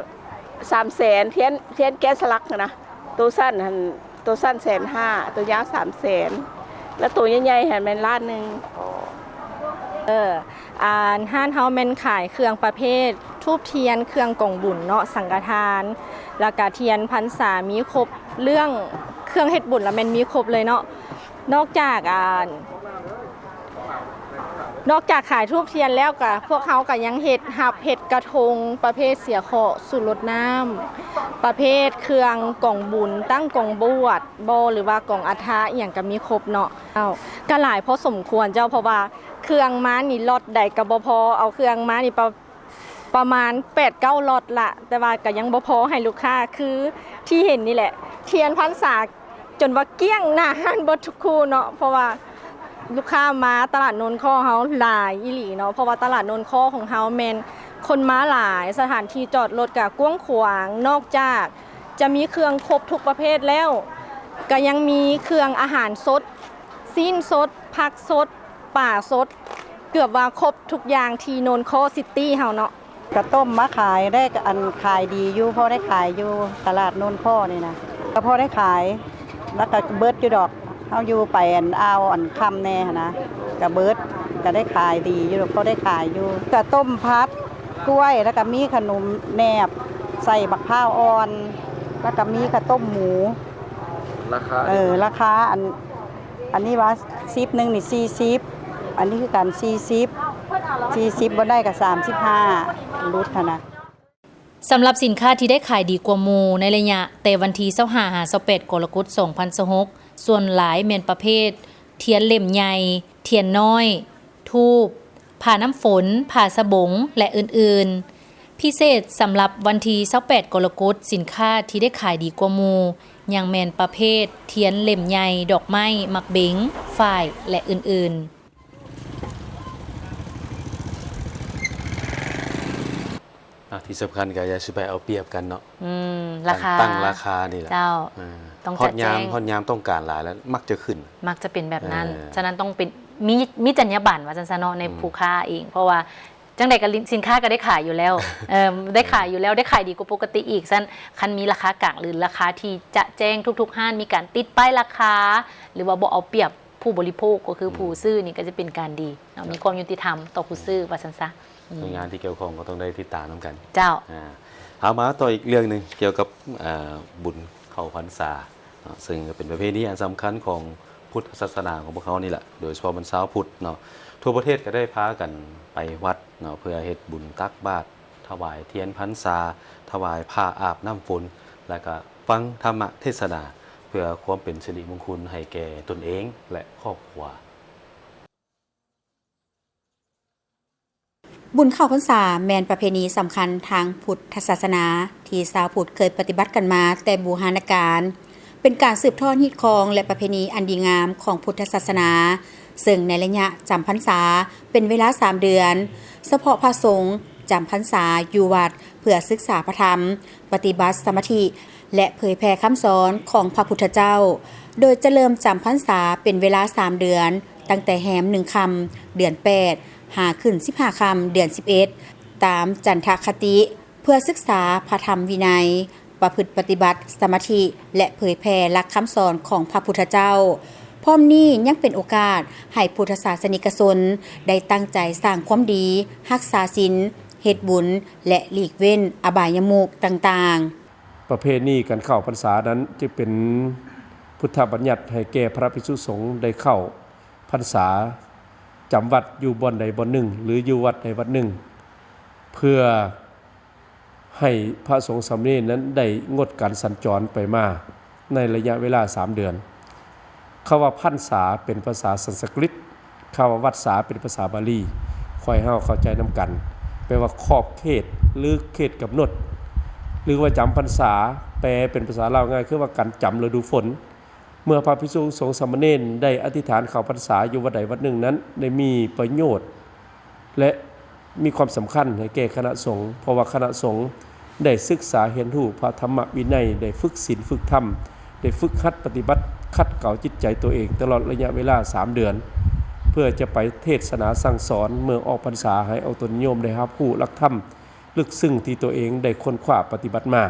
ສາມແສນ ທຽນ ທຽນແກະສະຫຼັກຫັ້ນນະ ໂຕສັ້ນຫັ້ນ ໂຕສັ້ນແສນຫ້າ ໂຕຍາວສາມແສນ ແລ້ວໂຕໃຫຍ່ໆຫັ້ນແມ່ນລ້ານໜຶ່ງ. ເອີ ອັນຮ້ານເຮົາແມ່ນຂາຍເຄື່ອງປະເພດທູບທຽນ, ເຄື່ອງກອງບຸນເນາະ, ສັງກະທານ ແລ້ວກະທຽນພັນສາ ມີຄົບເລື່ອງເຄື່ອງເຮັດບຸນລະແມ່ນມີຄົບເລີຍເນາະ. ນອກຈາກ ອາ ນອກຈາກຂາຍທູບທຽນແລ້ວກະ ພວກເຮົາກະຍັງເຮັດ ຮັບເຮັດກະທົງປະເພດເສຍເຄາະ ສູດລົດນ້ຳ ປະເພດເຄື່ອງກອງບຸນ ຕັ້ງກອງບວດບໍ ຫຼືວ່າກອງອັດຖະ ອີ່ຫຍັງກະມີຄົບເນາະ. ເຈົ້າ ກະຫຼາຍພໍສົມຄວນເຈົ້າ ເພາະວ່າເຄື່ອງມານີ້ລັອດໃດກະບໍ່ພໍ ເອົາເຄື່ອງມານີ້ປະ ປະມານແປດເກົ້າລັອດລະ ແຕ່ວ່າກະຍັງບໍ່ພໍໃຫ້ລູກຄ້າ ຄືທີ່ເຫັນນີ້ແຫຼະ ທຽນພັນສາ ຈົນວ່າກ້ຽງໜ້າຮ້ານເບິດທຸກຄູ່ເນາະ ເພາະວ່າລູກຄ້າມາຕະຫຼາດໂນນຄໍ້ເຮົາຫຼາຍອີ່ຫຼີເນາະ ເພາະວ່າຕະຫຼາດໂນນຄໍ້ຂອງເຮົາແມ່ນຄົນມາຫຼາຍ ສະຖານທີ່ຈອດລົດກະກວ້າງຂວາງ ນອກຈາກຈະມີເຄື່ອງຄົບທຸກປະເພດແລ້ວ ກະຍັງມີເຄື່ອງອາຫານສົດ ຊີ້ນສົດ ຜັກສົດ ປາສົດ ເກືອບວ່າຄົບທຸກຢ່າງທີ່ໂນນຄໍ້ຊິຕີ້ເຮົາເນາະ. ກະຕົ້ມມາຂາຍໄດ້ ອັນ ຂາຍດີຢູ່ ພໍໄດ້ຂາຍຢູ່ຕະຫຼາດໂນນຄໍ້ນີ້ນະ ກະພໍໄດ້ຂາຍ ລະກະເບິດຢູ່ດອກ ເຮົາຢູ່ໄປ ອັນ ອ່າວ ອັນ ຄຳແດ່ຫັ້ນນະ ກະເບິດ ກະໄດ້ຂາຍດີຢູ່ ພໍໄດ້ຂາຍຢູ່ ກະຕົ້ມຜັດກ້ວຍ ລະກະມີຂະໜົມແໜບໃສ່ບັກພ້າວອ່ອນ ລະກະມີເຂົ້າຕົ້ມໝູ. ລາຄາ ເອີ ລາຄາ ອັນ ອັນນີ້ວ່າສິບໜຶ່ງນີ້ສີ່ສິບ ອັນນີ້ຄືກັນສີ່ສິບ ສີ່ສິບ ບໍ່ໄດ້ກະສາມສິບຫ້າ ຫຼຸດຫັ້ນນະ. ສຳລັບສິນຄ້າທີ່ໄດ້ຂາຍດີກວ່າໝູ່ໃນໄລຍະແຕ່ວັນທີຊາວຫ້າຫາຊາວແປດກໍລະກົດສອງພັນຊາວຫົກ ສ່ວນຫຼາຍແມ່ນປະເພດທຽນເຫຼັ້ມໃຫຍ່, ທຽນນ້ອຍ, ທູບ, ຜ້ານ້ຳຝົນ, ຜ້າສະບົງ ແລະ ອື່ນໆ. ພິເສດສຳລັບວັນທີຊາວແປດກໍລະກົດ, ສິນຄ້າທີ່ໄດ້ຂາຍດີກວ່າໝູ່ ຍັງແມ່ນປະເພດທຽນເຫຼັ້ມໃຫຍ່, ດອກໄມ້, ໝາກເບັງ, ຝ້າຍ ແລະ ອື່ນໆ. ອ່າ ທີ່ສຳຄັນກໍຢ່າຊິໄປເອົາປຽບກັນເນາະ ອືມ ລາຄາ ຕັ້ງ ຕັ້ງລາຄານີ້ແຫຼະ ເຈົ້າ ອ່າ ຕ້ອງ ຮອດຍາມ ຈັດແຈງ ຮອດຍາມຕ້ອງການຫຼາຍແລ້ວມັກຈະຂຶ້ນ ມັກຈະເປັນແບບນັ້ນ ເອີ ສະນັ້ນຕ້ອງເປັນ ມີ ມີຈັນຍາບັນວ່າຊັ້ນຊະເນາະ ໃນ ອືມ ຜູ້ຄ້າເອງ ເພາະວ່າຈັ່ງໃດກໍ ສິນຄ້າກໍໄດ້ຂາຍຢູ່ແລ້ວ ເອີ ໄດ້ຂາຍຢູ່ແລ້ວ ໄດ້ຂາຍດີກວ່າປົກກະຕິອີກ ສະນັ້ນຄັນມີລາຄາກາງ ຫຼື ລາຄາທີ່ຈະແຈ້ງທຸກໆຮ້ານ ມີການຕິດປ້າຍລາຄາ ຫຼືວ່າບໍ່ເອົາປຽບ ຜູ້ບໍລິໂພກກໍຄື ອືມ ຜູ້ຊື້ນີ້ກໍຈະເປັນການດີເນາະ ເຈົ້າ ມີຄວາມຍຸຕິທຳຕໍ່ຜູ້ຊື້ ອືມ ວ່າຊັ້ນຊະ ອືມ ໜ່ວຍງານທີ່ກ່ຽວຂ້ອງກໍຕ້ອງໄດ້ຕິດຕາມນຳກັນ ເຈົ້າ ອ່າ ເອົາມາຕໍ່ອີກເລື່ອງໜຶ່ງ ກ່ຽວກັບ ເອີ ບຸນເຂົ້າພັນສາເນາະ ເຊິ່ງກໍເປັນປະເພນີອັນສຳຄັນຂອງພຸດທະສາສະໜາຂອງພວກເຮົານີ້ແຫຼະ ໂດຍສະເພາະແມ່ນຊາວພຸດເນາະ ທົ່ວປະເທດກໍໄດ້ພາກັນໄປວັດເນາະ ເພື່ອເຮັດບຸນຕັກບາດ ຖວາຍທຽນພັນສາ, ຖວາຍຜ້າອາບນ້ຳຝົນ ແລະ ກະຟັງທຳມະເທດສະໜາ ເພື່ອຄວາມເປັນສິລິມຸງຄຸນໃຫ້ແກ່ຕົນເອງ ແລະ ຄອບຄົວ. ບຸນເຂົ້າພັນສາແມ່ນປະເພນີສຳຄັນທາງພຸດທະສາສະໜາ ທີ່ຊາວພຸດເຄີຍປະຕິບັດກັນມາແຕ່ບູຮານະການ. ເປັນການສືບທອດຮີດຄອງ ແລະ ປະເພນີອັນດີງາມຂອງພຸດທະສາສະໜາ, ເຊິ່ງໃນໄລຍະຈຳພັນສາເປັນເວລາສາມເດືອນ, ສະເພາະພະສົງຈຳພັນສາຢູ່ວັດເພື່ອສຶກສາພະທຳ, ປະຕິບັດສະມາທິ ແລະ ເຜີຍແຜ່ຄຳສອນຂອງພະພຸດທະເຈົ້າ, ໂດຍຈະເລີ່ມຈຳພັນສາເປັນເວລາສາມເດືອນ, ຕັ້ງແຕ່ແຮມໜຶ່ງຄ່ຳເດືອນແປດ ຫາຂຶ້ນສິບຫ້າຄ່ຳເດືອນສິບເອັດ ຕາມຈັນທະຄະຕິ. ເພື່ອສຶກສາພະທຳວິໄນ, ປະພຶດປະຕິບັດສະມາທິ ແລະ ເຜີຍແຜ່ຫຼັກຄຳສອນຂອງພະພຸດທະເຈົ້າ. ພ້ອມນີ້ຍັງເປັນໂອກາດໃຫ້ພຸດທະສາສະນິກະຊົນໄດ້ຕັ້ງໃຈສ້າງຄວາມດີ, ຮັກສາສິນ, ເຮັດບຸນ ແລະ ຫຼີກເວັ້ນອະບາຍະມຸກຕ່າງໆ. ປະເພນີການເຂົ້າພັນສານັ້ນ ຈຶ່ງເປັນພຸດທະບັນຍັດໃຫ້ແກ່ພະພິກສຸສົງໄດ້ເຂົ້າພັນສາ ຈຳວັດຢູ່ບ່ອນໃດບ່ອນໜຶ່ງ ຫຼື ຢູ່ວັດໃດວັດໜຶ່ງ ເພື່ອ ໃຫ້ພະສົງສາມະເນນນັ້ນໄດ້ງົດການສັນຈອນໄປມາໃນໄລຍະເວລາສາມເດືອນ. ຄຳວ່າພັນສາເປັນພາສາສັນສະກຣິດ, ຄຳວ່າວັດສາເປັນພາສາບາລີ, ຂໍໃຫ້ເຮົາເຂົ້າໃຈນຳກັນ, ແປວ່າຂອບເຂດ ຫຼື ເຂດກຳນົດ ຫຼືວ່າຈຳພັນສາ, ແປເປັນພາສາລາວງ່າຍຄືວ່າການຈຳລະດູຝົນ. ເມື່ອພະພິກສຸສົງສາມະເນນໄດ້ອະທິຖານເຂົ້າພັນສາຢູ່ວັດໃດວັດໜຶ່ງນັ້ນ ໄດ້ມີປະໂຫຍດ ແລະ ມີຄວາມສຳຄັນໃຫ້ແກ່ຄະນະສົງ, ເພາະວ່າຄະນະສົງໄດ້ສຶກສາຮຽນຮູ້ພະທຳມະວິໄນ, ໄດ້ຝຶກສິນຝຶກທຳ, ໄດ້ຝຶກຫັດປະຕິບັດຂັດເກົາຈິດໃຈຕົວເອງຕະຫຼອດໄລຍະເວລາສາມເດືອນ, ເພື່ອຈະໄປເທດສະໜາສັ່ງສອນເມື່ອອອກພັນສາ, ໃຫ້ອອກຕົນຍາດໂຍມໄດ້ຮັບຮູ້ຫຼັກທຳເລິກເຊິ່ງທີ່ຕົວເອງໄດ້ຄົ້ນຄວ້າປະຕິບັດມາ.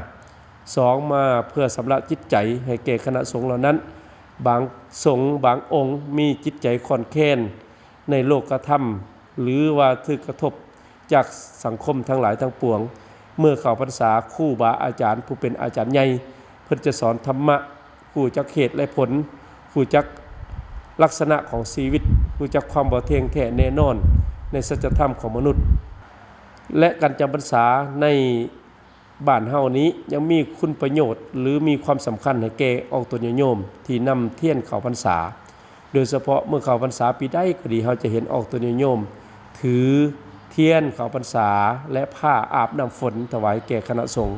ສອງ, ມາເພື່ອຊຳລະຈິດໃຈໃຫ້ແກ່ຄະນະສົງເຫຼົ່ານັ້ນ. ບາງສົງບາງອົງມີຈິດໃຈຄອນແຄນໃນໂລກະທຳ ຫຼືວ່າຖືກກະທົບຈາກສັງຄົມທັງຫຼາຍທັງປວງ. ເມື່ອເຂົ້າພັນສາ, ຄູບາອາຈານຜູ້ເປັນອາຈານໃຫຍ່ ເພິ່ນຈະສອນທຳມະ, ຮູ້ຈັກເຫດ ແລະ ຜົນ, ຮູ້ຈັກລັກສະນະຂອງຊີວິດ, ຮູ້ຈັກຄວາມບໍ່ທ່ຽງແທ້ແນ່ນອນໃນສັດຈະທຳຂອງມະນຸດ ແລະ ການຈຳພັນສາໃນ ບ້ານເຮົານີ້ຍັງມີຄຸນປະໂຫຍດ ຫຼື ມີຄວາມສຳຄັນໃຫ້ແກ່ອອກຕົນຍາດໂຍມທີ່ນຳທຽນເຂົ້າພັນສາ, ໂດຍສະເພາະເມື່ອເຂົ້າພັນສາປີໃດກໍດີ, ເຮົາຈະເຫັນອອກຕົນຍາດໂຍມຖືທຽນເຂົ້າພັນສາ ແລະ ຜ້າອາບນ້ຳຝົນຖວາຍແກ່ຄະນະສົງ.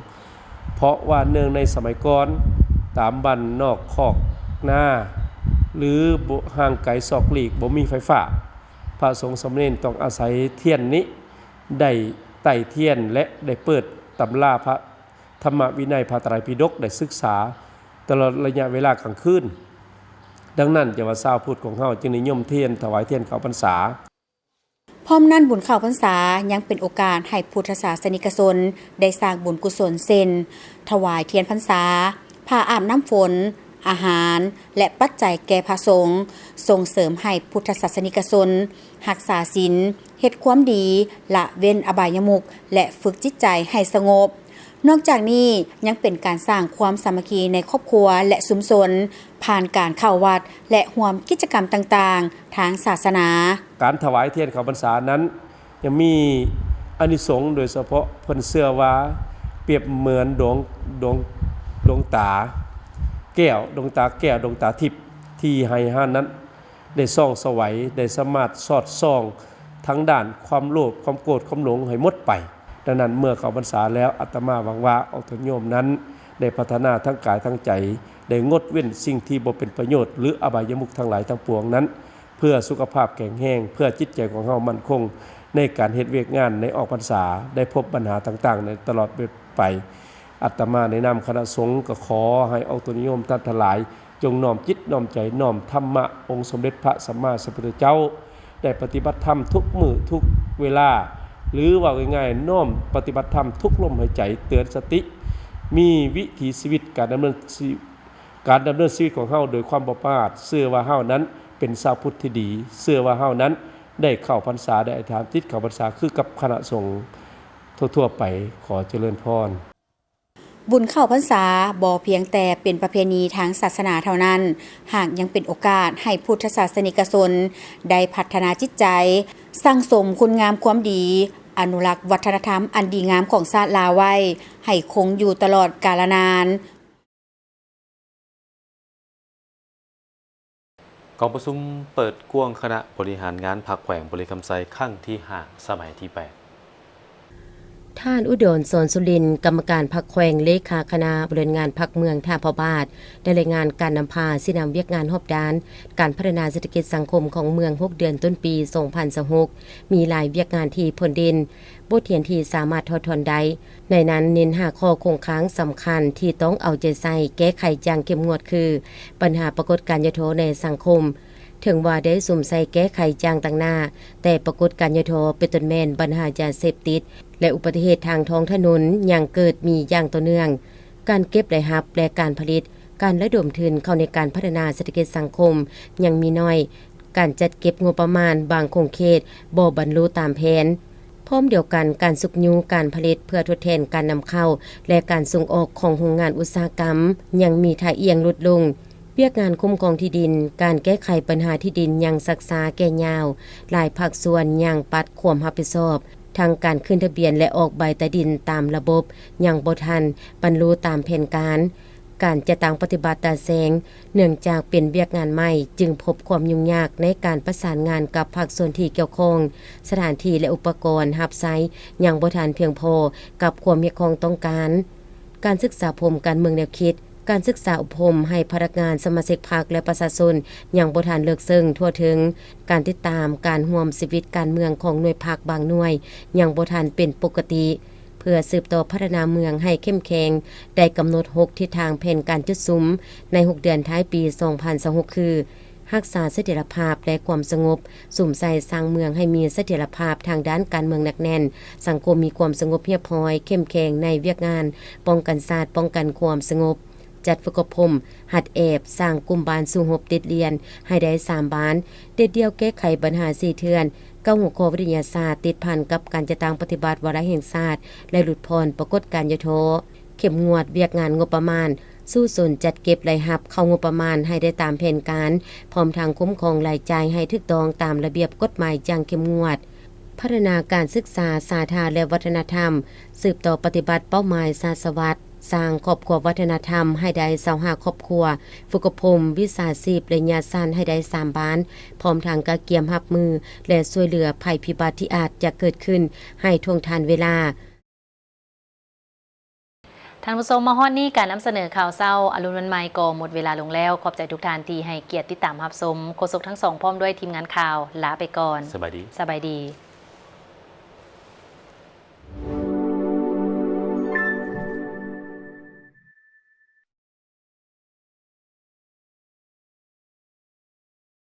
ເພາະວ່າເນື່ອງໃນສະໄໝກ່ອນ, ຕາມບ້ານນອກຄອກນາ ຫຼື ຫ່າງໄກສອກຫຼີກ ບໍ່ມີໄຟຟ້າ, ພະສົງສາມະເນນຕ້ອງອາໄສທຽນນີ້ ໄດ້ໄຕ້ທຽນ ແລະ ໄດ້ເປີດຕຳລາພະທຳມະວິໄນ ພະໄຕຣປິດົກ ໄດ້ສຶກສາຕະຫຼອດໄລຍະເວລາກາງຄືນ. ດັ່ງນັ້ນ ຈະວ່າຊາວພຸດຂອງເຮົາຈຶ່ງນິຍົມທຽນ ຖວາຍທຽນເຂົ້າພັນສາ. ພ້ອມນັ້ນ, ບຸນເຂົ້າພັນສາຍັງເປັນໂອກາດໃຫ້ພຸດທະສາສະນິກະຊົນໄດ້ສ້າງບຸນກຸສົນ ເຊັ່ນ ຖວາຍທຽນພັນສາ, ຜ້າອາບນ້ຳຝົນ, ອາຫານ ແລະ ປັດໄຈແກ່ພະສົງ, ສົ່ງເສີມໃຫ້ພຸດທະສາສະນິກະຊົນຮັກສາສິນ, ເຮັດຄວາມດີ, ລະເວັ້ນອະບາຍະມຸກ ແລະ ຝຶກຈິດໃຈໃຫ້ສະຫງົບ. ນອກຈາກນີ້, ຍັງເປັນການສ້າງຄວາມສາມັກຄີໃນຄອບຄົວ ແລະ ຊຸມຊົນ, ຜ່ານການເຂົ້າວັດ ແລະ ຮ່ວມກິດຈະກຳຕ່າງໆທາງສາສະໜາ. ການຖວາຍທຽນເຂົ້າພັນສານັ້ນ ຍັງມີອານິສົງ, ໂດຍສະເພາະເພິ່ນເຊື່ອວ່າ ປຽບເໝືອນດວງ, ດວງ, ດວງຕາແກ້ວ, ດວງຕາແກ້ວ, ດວງຕາທິບ ທີ່ໃຫ້ເຮົານັ້ນໄດ້ສ່ອງສະໄຫວ, ໄດ້ສາມາດສອດສ່ອງທາງດ້ານຄວາມໂລບ, ຄວາມໂກດ, ຄວາມຫຼົງໃຫ້ໝົດໄປ. ດັ່ງນັ້ນ ເມື່ອເຂົ້າພັນສາແລ້ວ ອາດຕະມາຫວັງວ່າອອກຕົນໂຍມນັ້ນໄດ້ພັດທະນາທັງກາຍທັງໃຈ, ໄດ້ງົດເວັ້ນສິ່ງທີ່ບໍ່ເປັນປະໂຫຍດ ຫຼື ອະບາຍະມຸກທັງຫຼາຍທັງປວງນັ້ນ ເພື່ອສຸຂະພາບແຂງແຮງ, ເພື່ອຈິດໃຈຂອງເຮົາໝັ້ນຄົງໃນການເຮັດວຽກງານໃນອອກພັນສາ, ໄດ້ພົບບັນຫາຕ່າງໆໃນຕະຫຼອດໄປ. ອາດຕະມາໃນນາມຄະນະສົງກໍຂໍໃຫ້ອອກຕົນໂຍມທ່ານທັງຫຼາຍ ຈົ່ງນ້ອມຈິດນ້ອມໃຈນ້ອມທຳມະອົງສົມເດັດພະສຳມາສຳພຸດທະເຈົ້າ ໄດ້ປະຕິບັດທຳທຸກມື້ທຸກເວລາ ຫຼື ເວົ້າງ່າຍໆ ນ້ອມປະຕິບັດທຳທຸກລົມຫາຍໃຈ ເຕືອນສະຕິ ມີວິຖີຊີວິດການດຳເນີນຊີ ການດຳເນີນຊີວິດຂອງເຮົາໂດຍຄວາມບໍ່ປະໝາດ, ເຊື່ອວ່າເຮົານັ້ນເປັນຊາວພຸດທີ່ດີ, ເຊື່ອວ່າເຮົານັ້ນໄດ້ເຂົ້າພັນສາ, ໄດ້ອະທິຖານຈິດເຂົ້າພັນສາຄືກັບຄະນະສົງທົ່ວໆໄປ. ຂໍຈະເລີນພອນ. ບຸນເຂົ້າພັນສາບໍ່ພຽງແຕ່ເປັນປະເພນີທາງສາສະໜາເທົ່ານັ້ນ, ຫາກຍັງເປັນໂອກາດໃຫ້ພຸດທະສາສະນິກະຊົນໄດ້ພັດທະນາຈິດໃຈ, ສັ່ງສົມຄຸນງາມຄວາມດີ, ອະນຸລັກວັດທະນະທຳອັນດີງາມຂອງຊາດລາວໄວ້ໃຫ້ຄົງຢູ່ຕະຫຼອດກາລະນານ. ກອງປະຊຸມເປີດກວ້າງຄະນະບໍລິຫານງານພັກແຂວງບໍລິຄຳໄຊ ຄັ້ງທີຫ້າ ສະໄໝທີແປດ. ທ່ານ ອຸດອນ ສອນສຸລິນ, ກຳມະການພັກແຂວງ, ເລຂາຄະນະບໍລິຫານງານພັກເມືອງທ່າພະບາດ ໄດ້ລາຍງານການນຳພາຊີ້ນຳວຽກງານຮອບດ້ານການພັດທະນາເສດຖະກິດສັງຄົມຂອງເມືອງ ຫົກເດືອນຕົ້ນປີ ສອງພັນຊາວຫົກ ມີຫຼາຍວຽກງານທີ່ພົ້ນເດັ່ນ, ບົດຮຽນທີ່ສາມາດຖອດຖອນໄດ້. ໃນນັ້ນເນັ້ນຫ້າຂໍ້ຄົງຄ້າງສຳຄັນທີ່ຕ້ອງເອົາໃຈໃສ່ແກ້ໄຂຢ່າງເຂັ້ມງວດຄື ບັນຫາປາກົດການຫຍໍ້ທໍ້ໃນສັງຄົມ, ເຖິງວ່າໄດ້ສຸມໃສ່ແກ້ໄຂຢ່າງຕັ້ງໜ້າ, ແຕ່ປາກົດການຫຍໍ້ທໍ້ ເປັນຕົ້ນແມ່ນບັນຫາຢາເສບຕິດ ແລະ ອຸບັດຕິເຫດທາງທ້ອງຖະໜົນຍັງເກີດມີຢ່າງຕໍ່ເນື່ອງ. ການເກັບລາຍຮັບ ແລະ ການຜະລິດ, ການລະດົມທຶນເຂົ້າໃນການພັດທະນາເສດຖະກິດສັງຄົມຍັງມີໜ້ອຍ, ການຈັດເກັບງົບປະມານບາງຂົງເຂດບໍ່ບັນລຸຕາມແຜນ. ພ້ອມດຽວກັນ, ການຊຸກຍູ້ການຜະລິດເພື່ອທົດແທນການນຳເຂົ້າ ແລະ ການສົ່ງອອກຂອງໂຮງງານອຸດສາຫະກຳຍັງມີທ່າອ່ຽງຫຼຸດລົງ. ວຽກງານຄຸ້ມຄອງທີ່ດິນ, ການແກ້ໄຂບັນຫາທີ່ດິນຍັງຊັກຊ້າແກ່ຍາວ, ຫຼາຍພາກສ່ວນຍັງປັດຄວາມຮັບຜິດຊອບ, ທັງການຂຶ້ນທະບຽນ ແລະ ອອກໃບຕາດິນຕາມລະບົບຍັງບໍ່ທັນບັນລຸຕາມແຜນການ. ການຈັດຕັ້ງປະຕິບັດຕາແສງ, ເນື່ອງຈາກເປັນວຽກງານໃໝ່, ຈຶ່ງພົບຄວາມຫຍຸ້ງຍາກໃນການປະສານງານກັບພາກສ່ວນທີ່ກ່ຽວຂ້ອງ, ສະຖານທີ່ ແລະ ອຸປະກອນຮັບໃຊ້ຍັງບໍ່ທັນພຽງພໍກັບຄວາມຮຽກຮ້ອງຕ້ອງການ. ການສຶກສາອົບຮົມການເມືອງແນວຄິດ, ການສຶກສາອົບຮົມໃຫ້ພະນັກງານ, ສະມາຊິກພັກ ແລະ ປະຊາຊົນຍັງບໍ່ທັນເລິກເຊິ່ງທົ່ວເຖິງ. ການຕິດຕາມການຮ່ວມຊີວິດການເມືອງຂອງໜ່ວຍພັກບາງໜ່ວຍຍັງບໍ່ທັນເປັນປົກກະຕິ. ເພື່ອສືບຕໍ່ພັດທະນາເມືອງໃຫ້ເຂັ້ມແຂງ, ໄດ້ກຳນົດຫົກທິດທາງແຜນການຈຸດສຸມໃນຫົກເດືອນທ້າຍປີສອງພັນຊາວຫົກ ຄື ຮັກສາສະຖຽນລະພາບ ແລະ ຄວາມສະຫງົບ, ສຸມໃສ່ສ້າງເມືອງໃຫ້ມີສະຖຽນລະພາບທາງດ້ານການເມືອງໜັກແໜ້ນ, ສັງຄົມມີຄວາມສະຫງົບຮຽບຮ້ອຍ, ເຂັ້ມແຂງໃນວຽກງານປ້ອງກັນຊາດ, ປ້ອງກັນຄວາມສະຫງົບ. ຈັດຝຶກອົບຮົມ, ຫັດແອບ, ສ້າງກຸ່ມບ້ານສູ້ຮົບຕິດລຽນໃຫ້ໄດ້ສາມບ້ານ, ເດັດດ່ຽວແກ້ໄຂບັນຫາສີ່ເທື່ອນ, ເກົ້າຫົວຂໍ້ວິທະຍາສາດຕິດພັນກັບການຈັດຕັ້ງປະຕິບັດວາລະແຫ່ງຊາດ ແລະ ຫຼຸດຜ່ອນປາກົດການຫຍໍ້ທໍ້, ເຂັ້ມງວດວຽກງານງົບປະມານ, ສູ້ຊົນຈັດເກັບລາຍຮັບເຂົ້າງົບປະມານໃຫ້ໄດ້ຕາມແຜນການ, ພ້ອມທັງຄຸ້ມຄອງລາຍຈ່າຍໃຫ້ຖືກຕ້ອງຕາມລະບຽບກົດໝາຍຢ່າງເຂັ້ມງວດ. ພັດທະນາການສຶກສາ, ສາທາ ແລະ ວັດທະນະທຳ, ສືບຕໍ່ປະຕິບັດເປົ້າໝາຍຊາດສະຫວັດ, ສ້າງຄອບຄົວວັດທະນະທຳໃຫ້ໄດ້ຊາວຫ້າຄອບຄົວ, ຝຶກອົບຮົມວິຊາຊີບໄລຍະສັ້ນໃຫ້ໄດ້ສາມບ້ານ, ພ້ອມທັງກະກຽມຮັບມື ແລະ ຊ່ວຍເຫຼືອໄພພິບັດທີ່ອາດຈະເກີດຂຶ້ນໃຫ້ທ່ວງທັນເວລາ. ທ່ານຜູ້ຊົມ, ມາຮອດນີ້ການນຳສະເໜີຂ່າວເຊົ້າອາລຸນວັນໃໝ່ກໍໝົດເວລາລົງແລ້ວ. ຂອບໃຈທຸກທ່ານທີ່ໃຫ້ກຽດຕິດຕາມຮັບຊົມ. ໂຄສົກທັງສອງພ້ອມດ້ວຍທີມງານຂ່າວ ລາໄປກ່ອນ. ສະບາຍດີ. ສະບາຍດີ.